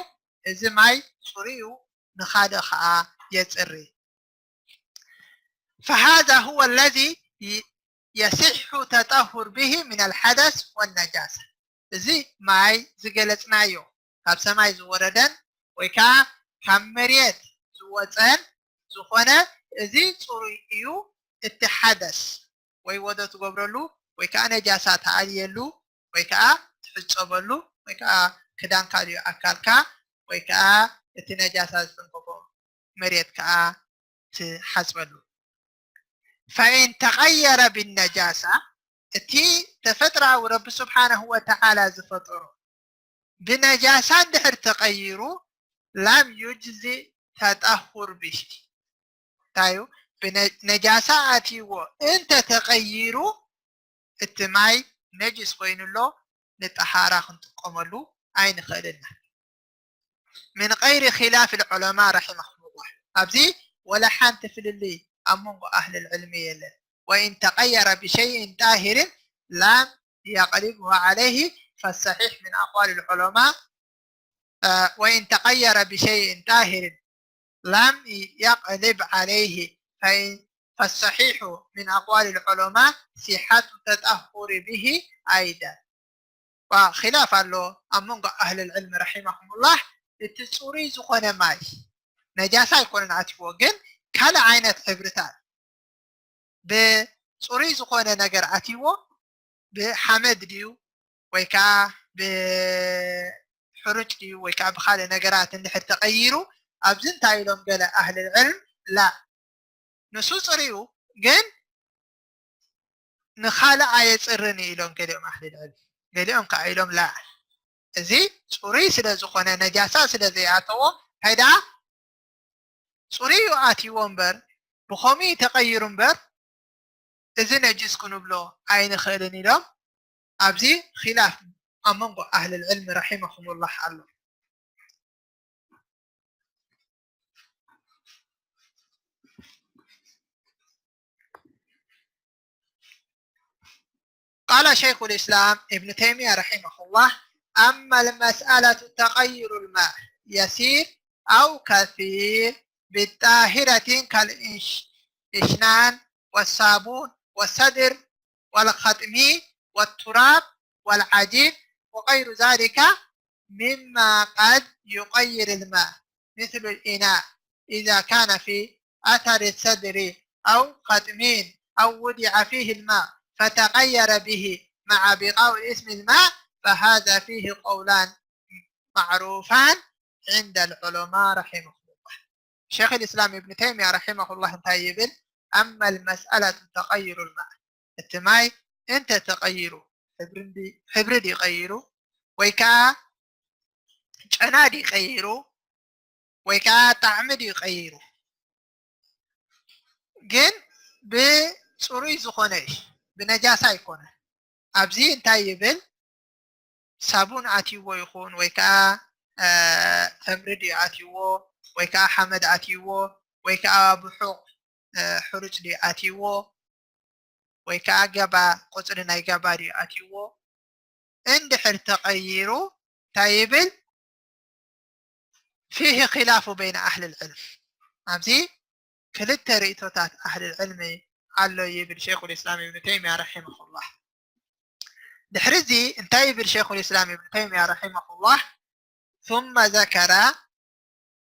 እዚ ማይ ጽሩይ እዩ፣ ንኻልእ ኸዓ የጽሪ። فهذا هو الذي يصح التطهر به من الحدث والنجاسة። እዚ ማይ ዝገለጽናዮ ካብ ሰማይ ዝወረደን ወይ ከዓ ካብ መሬት ዝወፀን ዝኾነ እዚ ፅሩይ እዩ። እቲ ሓደስ ወይ ወዶ ትገብረሉ ወይ ከዓ ነጃሳ ትኣልየሉ ወይ ከዓ ትሕፀበሉ ወይ ከዓ ክዳንካ ድዩ ኣካልካ ወይ ከዓ እቲ ነጃሳ ዝተንከፎ መሬት ከዓ ትሓፅበሉ። ፈኢን ተቐየረ ብነጃሳ፣ እቲ ተፈጥራዊ ረቢ ስብሓነሁ ወተዓላ ዝፈጠሮ ብነጃሳ እንድሕር ተቐይሩ ላም ዩጅዚ ተጠሁር ብሂ። እንታይ እዩ? ነጃሳ ኣትይዎ እንተ ተቐይሩ እቲ ማይ ነጅስ ኮይኑሎ ንጠሃራ ክንጥቀመሉ ኣይንኽእልና። ምን ቀይሪ ኺላፍ ልዑለማ ረሒመሁሙላህ። ኣብዚ ወላ ሓንቲ ፍልልይ ኣብ መንጎ ኣህል ልዕልሚ የለን። ወኢን ተቐየረ ብሸይእን ጣሂርን ላም የቅሊብሁ ዓለይህ ፈሰሒሕ ምን ኣቅዋል ልዑለማ ወኢን ተቐየረ ብሸይእን ጣሂርን ላም የቅሊብ ዓለይህ ፈሰሒሑ ምን ኣቅዋል ልዑለማ ሲሓቱ ተጠሁሪ ብሂ ኣይደን። ኺላፍ ኣሎ ኣብ መንጎ ኣህል ልዕልሚ ረሒመሁሙላህ። እቲ ፅሩይ ዝኾነ ማይ ነጃሳ ኣይኮነን ኣትይዎ፣ ግን ካልእ ዓይነት ሕብርታት ብፅሩይ ዝኾነ ነገር ኣትይዎ ብሓመድ ድዩ ወይ ከዓ ብሕሩጭ ድዩ ወይ ከዓ ብካልእ ነገራት እንድሕር ተቐይሩ ኣብዚ እንታይ ኢሎም ገለ ኣህል ልዕልም ላ ንሱ ፅሩይ እዩ፣ ግን ንኻልእ ኣየፅርን እዩ ኢሎም ገሊኦም ኣህሊ ልዕልም። ገሊኦም ከዓ ኢሎም ላ፣ እዚ ፅሩይ ስለ ዝኾነ፣ ነጃሳ ስለ ዘይኣተዎ፣ እንታይ ደኣ ፅሩይ እዩ ኣትይዎ እምበር፣ ብኸምኡ እዩ ተቐይሩ እምበር፣ እዚ ነጅስ ክንብሎ ኣይንኽእልን ኢሎም ኣብዚ ኺላፍ ኣብ መንጎ ኣህሊ ልዕልም ረሒመሁሙላህ ኣሎ። قال شيخ الإسلام ابن تيمية رحمه الله: أما المسألة تغير الماء يسير أو كثير بالطاهرة كالإشنان والصابون والسدر والخطم والتراب والعجين وغير ذلك مما قد يغير الماء، مثل الإناء إذا كان في أثر السدر أو خطم أو وضع فيه الماء فتغير به مع بقاء اسم الماء، فهذا فيه قولان معروفان عند العلماء رحمهم الله. ሸይኽ ልእስላም እብን ተይሚያ ረሒመሁላህ እንታይ ይብል? ኣማ ልመስኣለቱ ተቐይሩ ልማእ፣ እቲ ማይ እንተ ተቐይሩ፣ ሕብሪ ድዩ ቀይሩ፣ ወይ ከዓ ጨና ድዩ ቀይሩ፣ ወይ ከዓ ጣዕሚ ድዩ ቀይሩ፣ ግን ብፅሩይ ዝኾነ እዩ፣ ብነጃሳ ኣይኮነን። ኣብዚ እንታይ ይብል? ሳቡን ኣትይዎ ይኹን ወይ ከዓ ተምሪ ድዩ ኣትይዎ ወይ ከዓ ሓመድ ኣትይዎ ወይ ከዓ ብሑቕ ሕሩጭ ድዩ ኣትይዎ ወይ ከዓ ገባ፣ ቆፅሊ ናይ ገባ ድዩ ኣትይዎ፣ እንድሕር ተቐይሩ እንታይ ይብል? ፊህ ኺላፉ በይነ ኣህሊ ልዕልም፣ ኣብዚ ክልተ ርእቶታት ኣህሊ ልዕልሚ ኣሎ ይብል ሸይኹል ኢስላም እብን ተይሚያ ረሒመሁላህ። ድሕሪ እዚ እንታይ ይብል ሸይኹል ኢስላም እብን ተይሚያ ረሒመሁላህ? ثم ذكر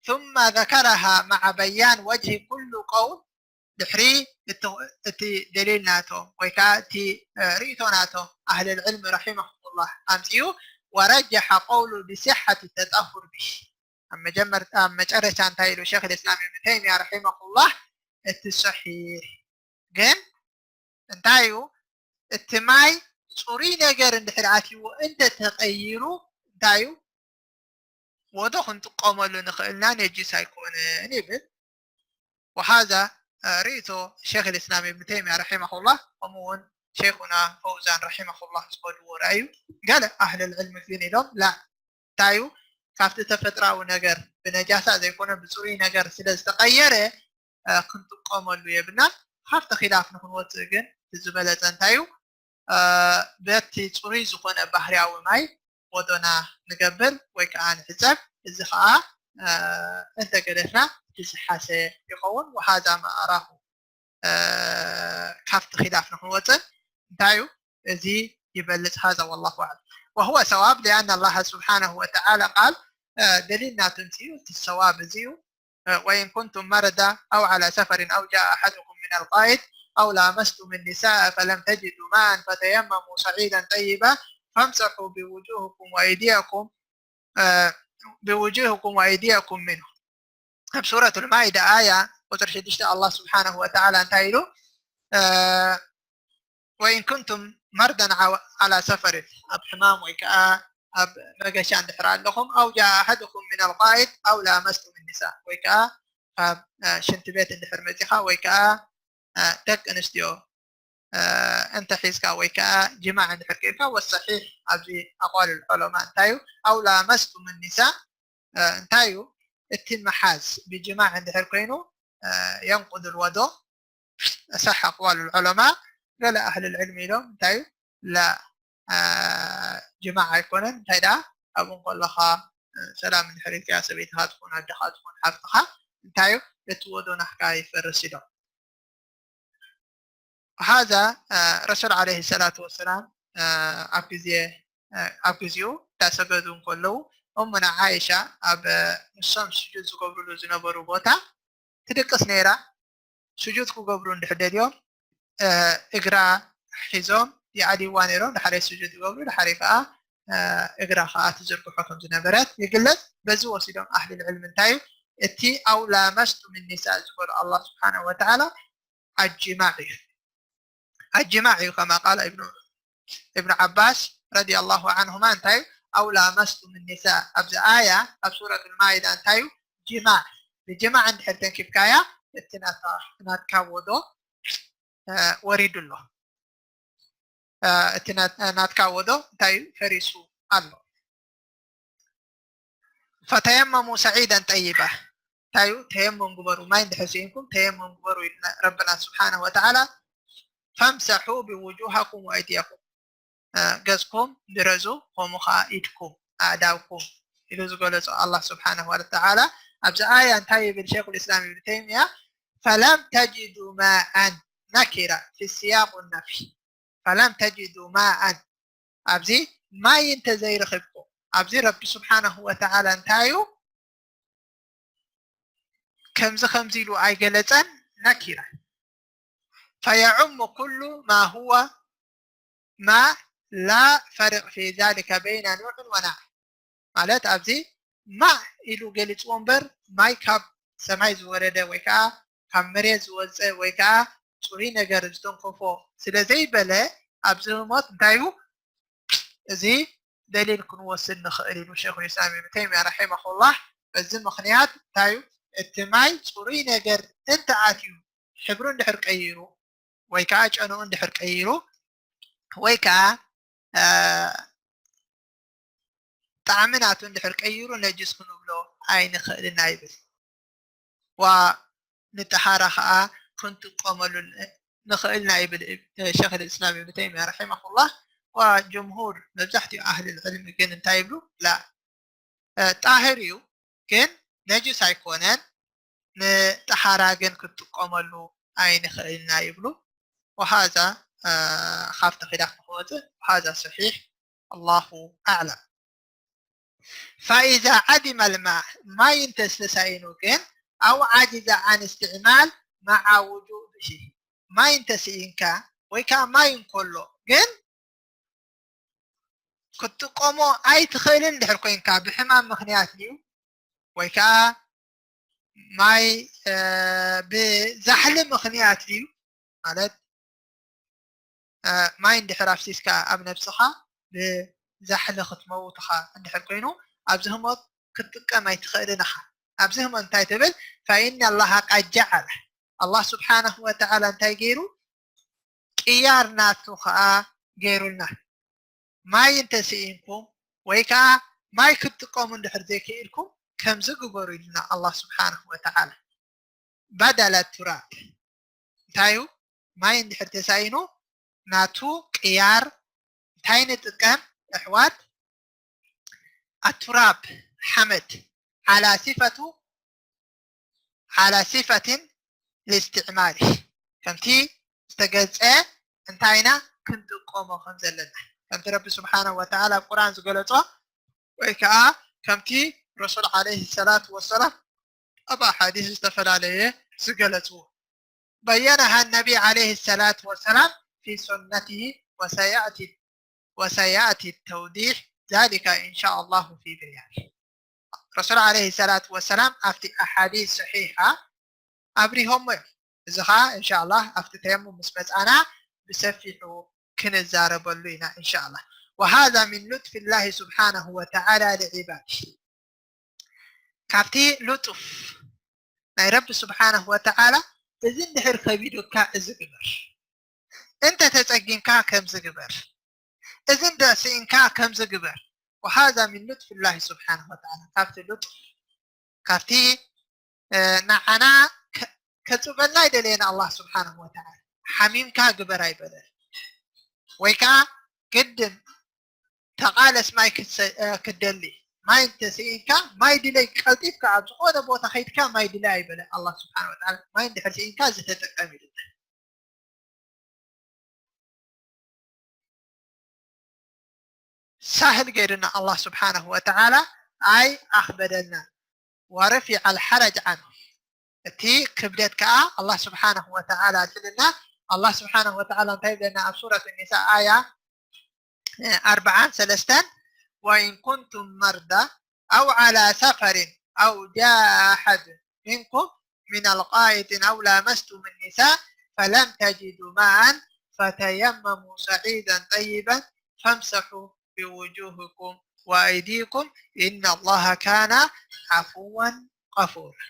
ثم ذكرها مع بيان وجه كل قول ድሕሪ እቲ ደሊል ናቶም ወይ ከዓ እቲ ርእይቶ ናቶም ኣህል ልዕልም ረሒመሁሙላህ ኣምፅኡ ወረጀሐ ቀውሉ ብስሐት ተጣሁር ብሂ ኣብ መጀመርታ ኣብ መጨረሻ እንታይ ኢሉ ሸክ ልእስላም እብን ተይሚያ ረሒመሁላህ እቲ ሰሒሕ ግን እንታይ እዩ እቲ ማይ ፅሩይ ነገር እንድሕር ኣትይዎ እንተተቀይሩ እንታይ እዩ ወዶ ክንጥቀመሉ ንኽእልና ነጅስ ኣይኮነን ይብል። وهذا ርእቶ ሸክ ልእስላም እብን ተይሚያ ረሒመሁላህ ከምኡ እውን ሸይኹና ፈውዛን ረሒመሁላህ ዝኸድዎ ራእዩ። ገለ ኣህል ልዕልሚ ግን ኢሎም ላ እንታይ እዩ ካብቲ ተፈጥራዊ ነገር ብነጃሳ ዘይኮነ ብፅሩይ ነገር ስለ ዝተቀየረ ክንጥቀመሉ የብልናን። ካብቲ ኺላፍ ንክንወፅእ ግን ዝበለፀ እንታይ እዩ በቲ ፅሩይ ዝኾነ ባህርያዊ ማይ ወዶና ንገብር ወይ ከዓ ንሕፀብ። እዚ ከዓ እንተገደፍና እቲ ዝሓሸ ይኸውን። وهذا ما أراه ካብቲ ኺላፍ ንክንወፅእ እንታይ እዩ እዚ ይበልፅ هذا والله أعلم وهو صواب لأن الله سبحانه وتعالى قال ደሊልና ትምፅኡ እቲ ሰዋብ እዚ እዩ وإن كنتم مرضى أو على سفر أو جاء أحدكم من الغائط أو لامستم النساء فلم تجدوا ماء فتيمموا صعيدا طيبا فامسحوا بوجوهكم وأيديكم بوجوهكم وأيديكم منه ኣብ ሱረት ልማኢዳ ኣያ ቁፅሪ ሽዱሽተ ኣላህ ስብሓነሁ ወተዓላ እንታይ ኢሉ وإن كنتم مرضى على سفر ኣብ ሕማም ወይ ከዓ ኣብ መገሻ እንድሕር ኣለኹም أو جاء أحدكم من الغائط أو لامستم النساء ወይ ከዓ ካብ ሽንቲ ቤት እንድሕር መፂኻ ወይ ከዓ ደቂ ኣንስትዮ እንተ ሒዝካ ወይ ከዓ ጅማዕ እንድሕር ጌርካ والصحيح ኣብዚ أقوال العلماء እንታይ እዩ أو لامستم النساء እንታይ እዩ እቲ ምሓዝ ብጅማዕ እንድሕር ኮይኑ ينقض الوضوء صح أقوال العلماء ገለ ኣህል ልዕልሚ ኢሎም እንታይ እዩ ላ ጅማዕ ኣይኮነን እንታይ ደኣ ኣብኡ እንከለኻ ሰላም እንድሕር ኢልካያ ሰበይትኻ ትኹን ኣደኻ ትኹን ሓፍትኻ እንታይ እዩ እቲ ወዶ ናሕካ ይፈርስ ኢሎም هذا ረሱል ዓለይሂ ሰላቱ ወሰላም ኣብ ግዜ ኣብ ግዜኡ እንዳሰገዱ እንከለዉ እሙና ዓይሻ ኣብ ንሶም ስጁድ ዝገብርሉ ዝነበሩ ቦታ ትድቅስ ነይራ። ስጁድ ክገብሩ እንድሕር ደልዮም እግራ ሒዞም ይኣልይዋ ነይሮም። ድሓረይ ስጁድ ይገብሩ፣ ድሓረይ ከዓ እግራ ከዓ ትዝርግሖ ከም ዝነበረት ይግለፅ። በዚ ወሲዶም ኣህሊ ልዕልሚ እንታይ እዩ እቲ ኣው ላመስቱም ኒሳ ዝበሎ ኣላህ ስብሓነሁ ወተዓላ ኣጅማዕ እዩ። ኣጅማዕ እዩ። ከማ ቃል እብኑ እብኑ ዓባስ ረዲየላሁ ዓንሁማ እንታይ እዩ? ኣው ላመስቱም ኒሳ። ኣብዚ ኣያ ኣብ ሱረቱል ማኢዳ እንታይ እዩ? ጅማዕ። ብጅማዕ እንድሕር ተንኪፍካያ እቲ ናትካ ወዶ ወሪዱ ኣሎ። እቲ ናትካ ወዶ እንታይ እዩ? ፈሪሱ ኣሎ። ፈተየመሙ ሰዒደን ጠይባ። እንታይ እዩ? ተየሙም ግበሩ። ማይ እንድሕር ስኢንኩም ተየሙም ግበሩ ኢልና ረብና ስብሓነሁ ወተዓላ። ፈምሰሑ ብውጁሃኩም ወኣይድየኩም። ገጽኩም ድረዙ፣ ከምኡ ኸዓ ኢድኩም፣ ኣእዳውኩም ኢሉ ዝገለጾ ኣላህ ስብሓነሁ ወተዓላ። ኣብዚ ኣያ እንታይ ይብል ሸይኹል ኢስላም ኢብኑ ተይሚያ? ፈለም ተጅዱ ማኣን፣ ነኪራ ፊ ሲያቁ ነፍይ። ፈለም ተጅዱ ማኣን፣ ኣብዚ ማይ እንተዘይረኺብኩም፣ ኣብዚ ረቢ ስብሓነሁ ወተዓላ እንታይ እዩ ከምዚ ከምዚ ኢሉ ኣይገለጸን። ነኪራ። ፈየዑሙ ኩሉ ማ ሁወ ማ ላ ፈርቅ ፊ ዛሊከ በይነ ኑሕን ወናሕ። ማለት ኣብዚ ማ ኢሉ ገሊጽዎ እምበር ማይ ካብ ሰማይ ዝወረደ ወይ ከዓ ካብ መሬት ዝወፀ ወይ ከዓ ፅሩይ ነገር ዝተንከፎ ስለ ዘይበለ ኣብዚ ህሞት እንታይ እዩ እዚ ደሊል ክንወስድ ንኽእል ኢሉ ሸይኹል ኢስላም ኢብኑ ተይሚያ ረሒመሁላህ። በዚ ምኽንያት እንታይ እዩ እቲ ማይ ፅሩይ ነገር እንተኣትዩ ሕብሩ እንድሕር ቀይሩ ወይ ከዓ ጨንኡ እንድሕር ቀይሩ ወይ ከዓ ጣዕሚ ናቱ እንድሕር ቀይሩ ነጅስ ክንብሎ ኣይንኽእልና ይብል። ዋ ንጠሃራ ከዓ ክንጥቀመሉ ንኽእልና ይብል ሸይኽ ልእስላም ኢብኑ ተይሚያ ረሒመሁላህ። ዋ ጅምሁር መብዛሕትኡ ኣህል ዕልሚ ግን እንታይ ይብሉ? ላ ጣህር እዩ ግን ነጅስ ኣይኮነን። ንጠሃራ ግን ክትጥቀመሉ ኣይንኽእልና ይብሉ። ወሃዛ ካብቲ ኺላፍ ንክወፅእ ወሃዛ ሰሒሕ ኣላሁ ኣዕለም። ፈኢዛ ዓዲመ ልማ ማይ እንተስተሳኢኑ ግን ኣው ዓጅዘ ዓን እስትዕማል መዓ ውጁድ ብሂ ማይ እንተስኢንካ ወይ ከዓ ማይ እንከሎ ግን ክትጥቀሞ ኣይትኽእልን ድሕር ኮይንካ ብሕማም ምኽንያት ድዩ ወይ ከዓ ማይ ብዛሕሊ ምኽንያት ድዩ ማለት ማይ እንድሕር ኣፍሲስካ ኣብ ነብስኻ ብዛሕሊ ክትመውትኻ እንድሕር ኮይኑ ኣብዚ ህሞት ክትጥቀም ኣይትኽእልን ኢኻ። ኣብዚ ህሞት እንታይ ትብል? ፈኢነ ኣላሃ ቀድ ጀዓለ ኣላህ ስብሓነሁ ወተዓላ እንታይ ገይሩ ቅያር ናቱ ከዓ ገይሩልና። ማይ እንተስኢንኩም ወይ ከዓ ማይ ክትጥቀሙ እንድሕር ዘይክኢልኩም ከምዚ ግበሩ ኢሉና ኣላህ ስብሓነሁ ወተዓላ። በደለ ቱራብ እንታይ እዩ? ማይ እንድሕር ተሳኢኑ ናቱ ቅያር እንታይ ንጥቀም ኣሕዋት? ኣቱራብ ሓመድ ዓላ ሲፈቱ ዓላ ሲፈትን ልስትዕማል ከምቲ ዝተገልፀ እንታይ ኢና ክንጥቀሞ ከም ዘለና ከምቲ ረቢ ስብሓነሁ ወተዓላ ኣብ ቁርኣን ዝገለፆ ወይ ከዓ ከምቲ ረሱል ዓለይሂ ሰላቱ ወሰላም ኣብ ኣሓዲስ ዝተፈላለየ ዝገለፅዎ በየነሃ ነቢ ዓለይሂ ሰላቱ ወሰላም ፊ ሱነቲሂ ወሰያእቲ ወሰያእቲ ተውዲሕ ዛሊካ ኢንሻ ኣላሁ ፊ በያን ረሱል ዓለይሂ ሰላቱ ወሰላም ኣብቲ ኣሓዲስ ሰሒሓ ኣብሪሆሞ እዮም። እዚ ኸዓ እንሻላ ኣብቲ ተየሙም ምስ መፃና ብሰፊሑ ክንዛረበሉ ኢና እንሻላ። ወሃዛ ሚን ሉጥፊ ላሂ ስብሓነሁ ወተዓላ ሊዒባዲሂ ካብቲ ሉጡፍ ናይ ረቢ ስብሓነሁ ወተዓላ እዚ እንድሕር ከቢዱካ እዚ ግበር፣ እንተ ተፀጊምካ ከምዚ ግበር፣ እዚ እንተ ስኢንካ ከምዚ ግበር። ወሃዛ ሚን ሉጥፊ ላሂ ስብሓነሁ ወተዓላ ካብቲ ሉጡፍ ካብቲ ንዓና ከፅበልና ኣይደለየን ኣላህ ስብሓነሁ ወተዓላ ሓሚምካ ግበር ኣይበለን ወይ ከዓ ግድን ተቓለስ ማይ ክትደሊ ማይ እንተስኢንካ ማይ ድለይ ቀልጢፍካ ኣብ ዝኾነ ቦታ ከይድካ ማይ ድለይ ኣይበለን ኣላህ ስብሓነሁ ወተዓላ ማይ እንድሕር ስኢንካ ዝተጠቀም ኢሉና ሳህል ገይሩና ኣላህ ስብሓነሁ ወተዓላ ኣይ ኣኽበደልና ወረፊዐ ልሓረጅ ዓንሁ እቲ ክብደት ከዓ ኣላህ ስብሓነሁ ወተዓላ ኣልፍልና ኣላህ ስብሓነሁ ወተዓላ እንታይ ይብለና ኣብ ሱረት ኒሳ ኣያ ኣርብዓን ሰለስተን ወኢን ኩንቱም መርዳ ኣው ዓላ ሰፈሪን ኣው ጃአ ኣሐድ ሚንኩም ሚን ኣልቃኢጢን ኣው ላመስቱም ኒሳ فلم تجدوا ماء فتيمموا صعيدا طيبا فامسحوا بوجوهكم وأيديكم إن الله كان عفوا غفورا.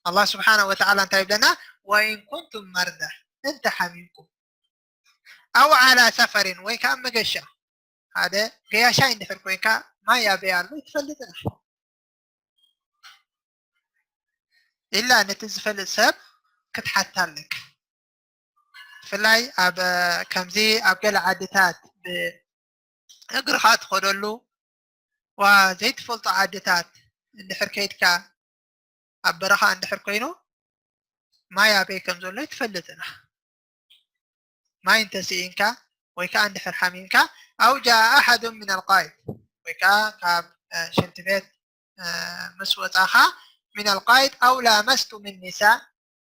الله سبحانه وتعالى እንታይ ይብለና? وإن كنتم مرضى፣ እንተ ሓሚምኩም፣ أو على سفر፣ ወይ ከዓ መገሻ፣ ሓደ ገያሻይ እንድሕር ኮይንካ ማይ ኣበይ ኣሎ ይትፈልጥ ኢኻ። ኢላ ነቲ ዝፈልጥ ሰብ ክትሓታ ኣለካ። ብፍላይ ኣብ ከምዚ ኣብ ገለ ዓድታት ብእግርኻ ትኸደሉ ዋ ዘይትፈልጦ ዓድታት እንድሕር ከይድካ ኣብ በረኻ እንድሕር ኮይኑ ማይ ኣበይ ከም ዘሎ ይትፈልጥ ኢኻ። ማይ እንተስኢንካ ወይ ከዓ እንድሕር ሓሚምካ أو جاء أحد من الغائط ወይ ከዓ ካብ ሽንቲ ቤት ምስ ወፃኻ من الغائط أو لامستم النساء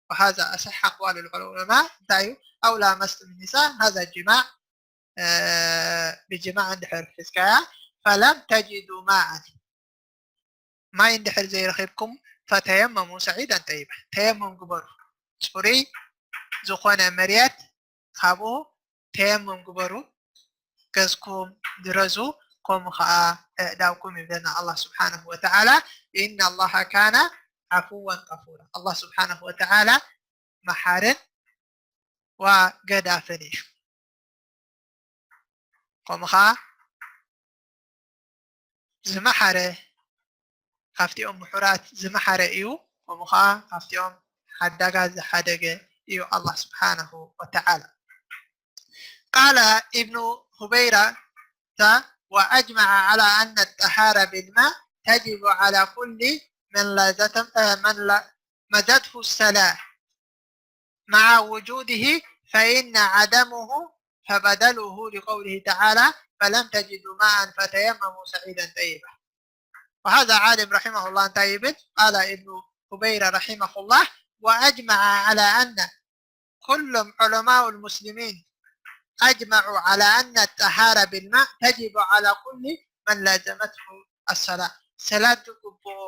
وهذا أصح أقوال العلماء እንታይ እዩ أو لامستم النساء هذا جماع ብጅማዕ እንድሕር ሒዝካያ فلم تجدوا ماء ማይ እንድሕር ዘይረኺብኩም فتيمموا صعيدا طيبا ተየሙም ግበሩ ፅሩይ ዝኾነ መርየት ካብኡ ተየሙም ግበሩ ገዝኩም ድረዙ ከምኡ ከዓ ኣእዳውኩም ይብለና ኣላህ ስብሓንሁ ወተዓላ إن الله كان عفوا غفورا ኣላህ ስብሓንሁ ወተዓላ መሓርን ዋ ገዳፍን እዩ ከምኡ ከዓ ዝመሓረ ካብቲኦም ምሑራት ዝመሓረ እዩ ከምኡ ከዓ ካብቲኦም ሓዳጋት ዝሓደገ እዩ ኣላህ ስብሓንሁ ወተዓላ قال ابن هبيرة وأجمع على أن الطهارة بالماء تجب على كل من لزتم من لزته الصلاة مع وجوده فإن عدمه فبدله لقوله تعالى فلم تجدوا ماء فتيمموا صعيدا طيبا وهذا عالم رحمه الله እንታይ ይብል قال ابن هبيرة رحمه الله وأجمع على أن كل علماء المسلمين أجمعوا على أن الطهارة بالماء تجب على كل من لزمته الصلاة ሰላት ዝግብኦ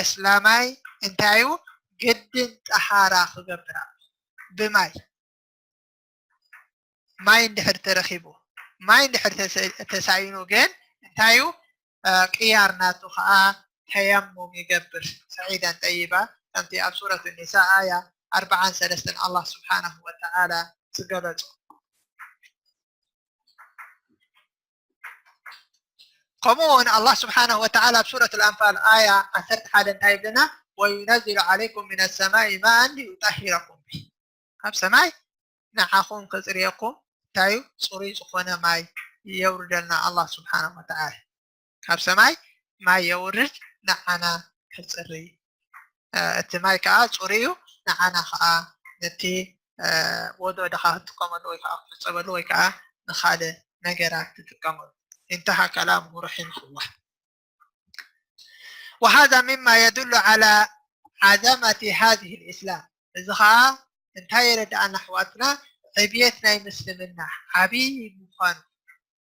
እስላማይ እንታይ እዩ ግድን ጠሃራ ክገብር ብማይ ማይ እንድሕር ተረኺቡ ማይ እንድሕር ተሳኢኑ ግን እንታይ እዩ ቅያር ናቱ ከዓ ተየሙም ይገብር ሰዒደን ጠይባ ከምቲ ኣብ ሱረት ኒሳ ኣያ ኣርባዓን ሰለስተን ኣላህ ስብሓናሁ ወተዓላ ዝገለፁ ከምኡ እውን ኣላህ ስብሓናሁ ወተዓላ ኣብ ሱረት ኣልኣንፋል ኣያ ዓሰርተ ሓደ እንታይ ይብለና وينزل عليكم من السماء ماء ليطهركم به ካብ ሰማይ ንዓኹም ከፅርየኩም እንታይ እዩ ፅሩይ ዝኾነ ማይ የውርደልና ኣላህ ስብሓናሁ ወተዓላ ካብ ሰማይ ማይ የውርድ ንዓና ከፅሪ እቲ ማይ ከዓ ፅሩይ እዩ ንዓና ከዓ ነቲ ወዶ ድኻ ክትጥቀመሉ ወይ ከዓ ክትፀበሉ ወይ ከዓ ንካልእ ነገራት ትጥቀመሉ انتهى كلامه رحمه الله وهذا مما يدل على عظمة هذه الإسلام እዚ ከዓ እንታይ የረድኣና ኣሕዋትና ዕብየት ናይ ምስልምና ዓብዪ ምዃኑ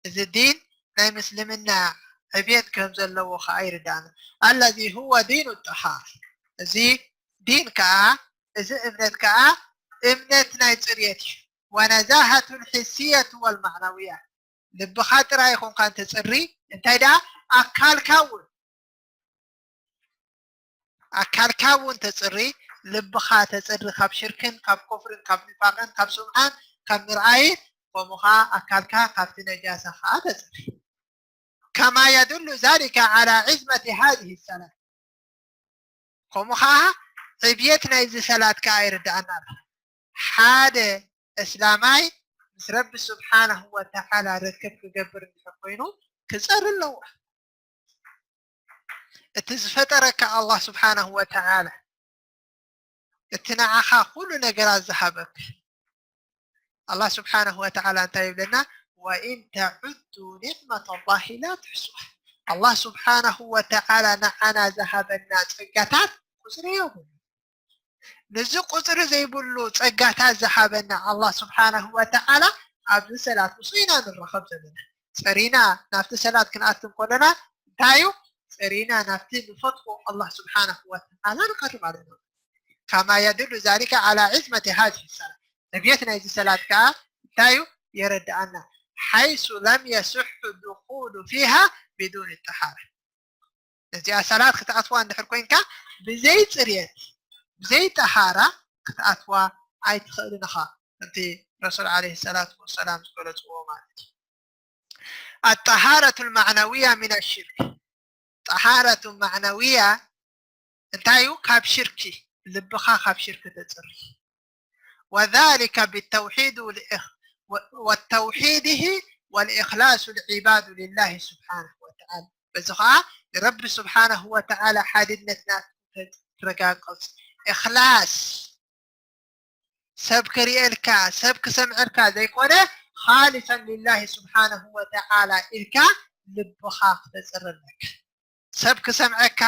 እዚ ዲን ናይ ምስልምና ዕብየት ከም ዘለዎ ከዓ ይርዳእና الذي هو دين الطهارة እዚ ዲን ከዓ እዚ እምነት ከዓ እምነት ናይ ፅርየት እዩ والنزاهة الحسية والمعنوية ልብኻ ጥራይ ይኹንካ እንተፅሪ እንታይ ደኣ ኣካልካ እውን ኣካልካ እውን ተፅሪ ልብኻ ተፅሪ ካብ ሽርክን ካብ ኮፍርን ካብ ንፋቅን ካብ ስምዓን ካብ ምርኣይን ከምኡ ከዓ ኣካልካ ካብቲ ነጃሳ ከዓ ተፅሪ كما يدل ذلك على عظمة هذه الصلاة ከምኡ ከዓ ዕብየት ናይዚ ሰላት ከዓ ይርድኣና ኣሎ ሓደ እስላማይ ምስ ረቢ ስብሓናሁ ወተዓላ ርክብ ክገብር እንድሕር ኮይኑ ክፀሪ ኣለዎ እቲ ዝፈጠረካ ኣላህ ስብሓናሁ ወተዓላ እቲ ንዓኻ ኩሉ ነገራት ዝሃበካ ኣላህ ስብሓናሁ ወተዓላ እንታይ ይብለና وإن تعدوا نعمة الله لا تحصوها ኣላህ ስብሓናሁ ወተዓላ ንዓና ዝሃበና ፀጋታት ቁፅሪ የብሉ ንዚ ቁፅሪ ዘይብሉ ፀጋታት ዝሃበና ኣላህ ስብሓናሁ ወተዓላ ኣብዚ ሰላት ውፅኢና ንረኸብ ዘለና ፀሪና ናብቲ ሰላት ክንኣትም ከለና እንታይ እዩ ፀሪና ናብቲ ንፈትዎ ኣላህ ስብሓናሁ ወተዓላ ንቀርብ ኣለና كما يدل ذلك على عظمة هذه الصلاة ዕብየት ናይዚ ሰላት ከዓ እንታይ እዩ የረድኣና? حيث لم يصح الدخول فيها بدون الطهارة። እዚኣ ሰላት ክትኣትዋ እንድሕር ኮይንካ ብዘይ ፅርየት ብዘይ ጠሃራ ክትኣትዋ ኣይትኽእልን ኢኻ። ከምቲ ረሱል ዓለይሂ ሰላቱ ወሰላም ዝገለፅዎ ማለት እዩ። الطهارة المعنوية من الشرك. ጠሃረቱ ማዕነውያ እንታይ እዩ? ካብ ሽርኪ፣ ልብኻ ካብ ሽርኪ ተፅሪ። وذلك بالتوحيد والإخ-، و-، والتوحيده والإخلاص العباد لله سبحانه وتعالى። በዚ ኸዓ ንረቢ ስብሓነሁ ወተዓላ ሓድነት ናቱ ተረጋግጽ። እኽላስ፣ ሰብ ክርእየልካ፣ ሰብ ክሰምዐልካ ዘይኮነ፣ ኻሊሰን ሊላሂ ስብሓነሁ ወተዓላ ኢልካ ልብኻ ክተጽሪ ኣለካ። ሰብ ክሰምዐካ፣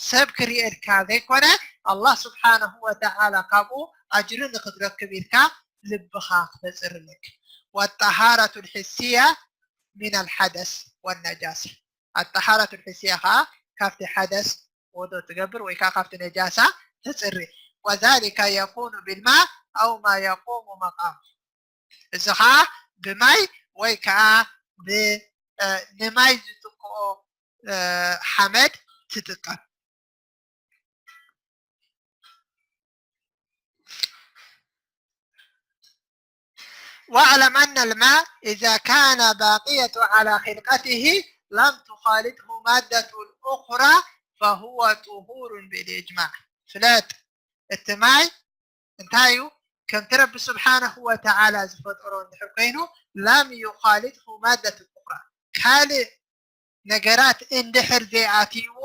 ሰብ ክርእየልካ ዘይኮነ፣ ኣላህ ስብሓነሁ ወተዓላ ካብኡ ኣጅሪ ንኽትረክብ ኢልካ ልብኻ ክተጽሪ ኣለካ። ወጠሃረቱ ልሕስያ ሚነል ሓደስ ወነጃሳ። ኣጠሃረቱ ልሕስያ ኸዓ ካብቲ ሓደስ ወዶ ትገብር ወይ ከዓ ካብቲ ነጃሳ ትጽሪ። ወዛሊከ የኩኑ ቢልማ ኣው ማ የቁሙ መቃሙ። እዚ ኸዓ ብማይ ወይ ከዓ ብ-፣ እ፣ ንማይ ዝትክኦ፣ እ፣ ሓመድ ትጥቀም። واعلم أن الماء إذا كان باقية على خلقته لم تخالطه مادة أخرى فهو طهور بالإجماع. ፍለጥ፣ እቲ ማይ እንታይ እዩ? ከምቲ ረቢ ስብሓነሁ ወተዓላ ዝፈጠሮ እንድሕር ኮይኑ፣ ለም ዩኻሊጥሁ ማደት ኡኽራ፣ ካልእ ነገራት እንድሕር ዘይኣትይዎ፣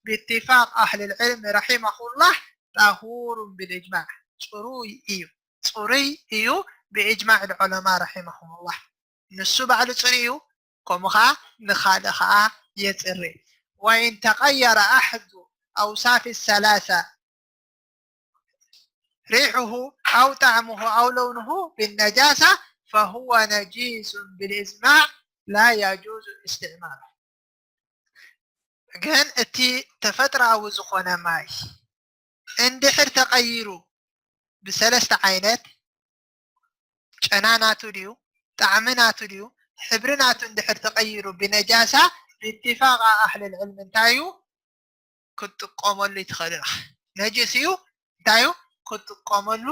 ብኢትፋቅ ኣህል ልዕልም ረሒመሁላህ፣ ጣሁሩን ብልእጅማዕ፣ ፅሩይ እዩ፣ ፅሩይ እዩ ብእጅማዕ ልዑለማ ረሒመሁሙላህ። ንሱ ባዕሉ ፅሩይ እዩ፣ ከምኡ ኸዓ ንኻልእ ኸዓ የፅሪ። ወኢን ተቀየረ ኣሕዱ ኣውሳፊ ሰላሳ ሪሑሁ ኣው ጣዕሙሁ ኣው ለውኑሁ ብነጃሳ ፈሁወ ነጂሱን ብልእጅማዕ ላ የጁዙ እስትዕማሉ። ግን እቲ ተፈጥሮኣዊ ዝኾነ ማይ እንድሕር ተቐይሩ ብሰለስተ ዓይነት፣ ጨና ናቱ ድዩ፣ ጣዕሚ ናቱ ድዩ፣ ሕብሪ ናቱ እንድሕር ተቐይሩ ብነጃሳ፣ ብኢትፋቅ ኣህል ልዕልም እንታይ እዩ? ክትጥቀመሉ ይትኽእል ኢኻ። ነጅስ እዩ፣ እንታይ እዩ? ክትጥቀመሉ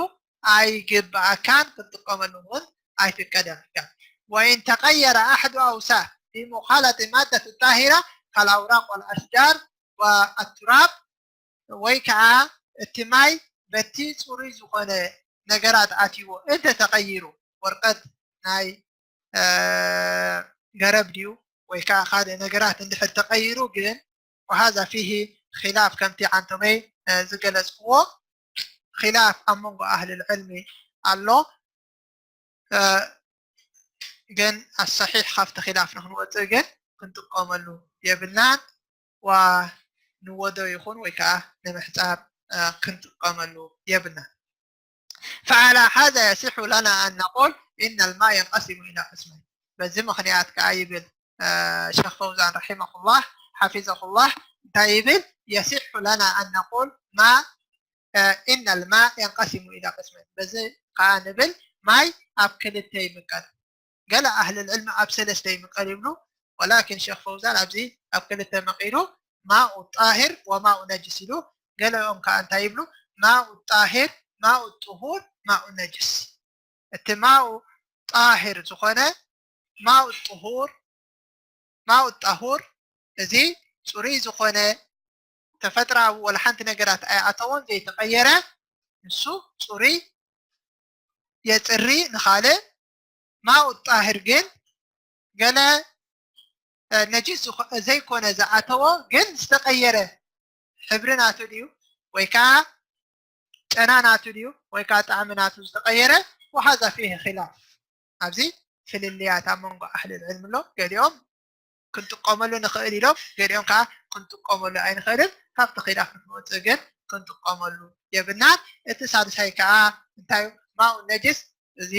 ኣይግብኣካን፣ ክትጥቀመሉ እውን ኣይፍቀደልካን። ወኢን ተቀየረ ኣሕዱ ኣውሳፍ ብሙኻለጢ ማደት ጣሂራ ካልኣውራቅ ወልኣሽጃር ወኣቱራብ፣ ወይ ከዓ እቲ ማይ በቲ ፅሩይ ዝኾነ ነገራት ኣትይዎ እንተ ተቐይሩ፣ ወርቀት ናይ፣ እ፣ ገረብ ድዩ ወይ ከዓ ካልእ ነገራት እንድሕር ተቐይሩ፣ ግን ወሃዛ ፊሂ ኺላፍ፣ ከምቲ ዓንቶመይ፣ እ፣ ዝገለጽክዎ ኺላፍ ኣብ መንጎ ኣህል ልዕልሚ ኣሎ። እ፣ ግን ኣሰሒሕ ካብቲ ኺላፍ ንክንወፅእ ግን ክንጥቀመሉ የብልናን። ዋ ንወዶ ይኹን ወይ ከዓ ንምሕፃብ፣ እ፣ ክንጥቀመሉ የብልናን። فعلى هذا يصح لنا أن نقول إن الماء ينقسم إلى قسمين. በዚ ምኽንያት ከዓ ይብል፣ እ፣ ሸኽ ፈውዛን ረሒመሁላህ፣ ሓፊዘሁላህ፣ እንታይ ይብል? يصح لنا أن نقول ما، እ፣ إن الماء ينقسم إلى قسمين። በዚ ከዓ ንብል ማይ ኣብ ክልተ ይምቀል። ገለ ኣህል ልዕልሚ ኣብ ሰለስተ ይምቀል ይብሉ። ወላኪን ሸኽ ፈውዛን ኣብዚ ኣብ ክልተ መቒሉ ማኡ ጣሂር ወማኡ ነጅስ ኢሉ። ገለኦም ከዓ እንታይ ይብሉ? ማኡ ጣሂር፣ ማኡ ጥሁር፣ ማኡ ነጅስ። እቲ ማኡ ጣሂር ዝኾነ፣ ማኡ ጥሁር፣ ማኡ ጣሁር፣ እዚ ፅሩይ ዝኾነ ተፈጥራዊ ወላ ሓንቲ ነገራት ኣይኣተዎን ዘይተቐየረ፣ ንሱ ፅሩይ የፅሪ ንኻልእ። ማኡ ጣሂር ግን ገለ፣ እ፣ ነጂስ ዝኾ-፣ ዘይኮነ ዝኣተዎ ግን ዝተቐየረ ሕብሪ ናቱ ድዩ ወይ ከዓ ጨና ናቱ ድዩ ወይ ከዓ ጣዕሚ ናቱ ዝተቐየረ፣ ወሃዛ ፊህ ኺላፍ። ኣብዚ ፍልልያት ኣብ መንጎ ኣህል ልዕልሚ ኣሎ። ገሊኦም ክንጥቀመሉ ንኽእል ኢሎም፣ ገሊኦም ከዓ ክንጥቀመሉ ኣይንኽእልን። ካብቲ ኺላፍ ንክንወፅእ ግን ክንጥቀመሉ የብልናን። እቲ ሳልሳይ ከዓ እንታይ እዩ? ማኡ ነጅስ፣ እዚ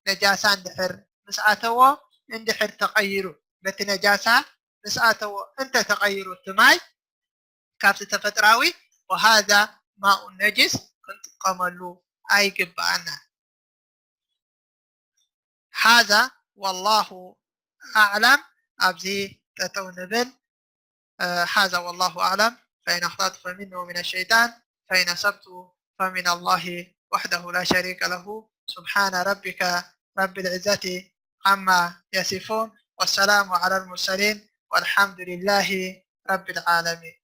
ነጃሳ እንድሕር ምስ ኣተዎ፣ እንድሕር ተቐይሩ፣ በቲ ነጃሳ ምስ ኣተዎ እንተ ተቐይሩ እቲ ማይ ካብቲ ተፈጥራዊ፣ ወሃዛ ማኡ ነጅስ፣ ክንጥቀመሉ ኣይግብኣና። هذا والله أعلم. ኣብዚ ጠጠው ንብል. هذا والله أعلم. فإن أخطأت فمني ومن الشيطان، فإن أصبت فمن الله وحده لا شريك له. سبحان ربك رب العزة عما يصفون، والسلام على المرسلين، والحمد لله رب العالمين.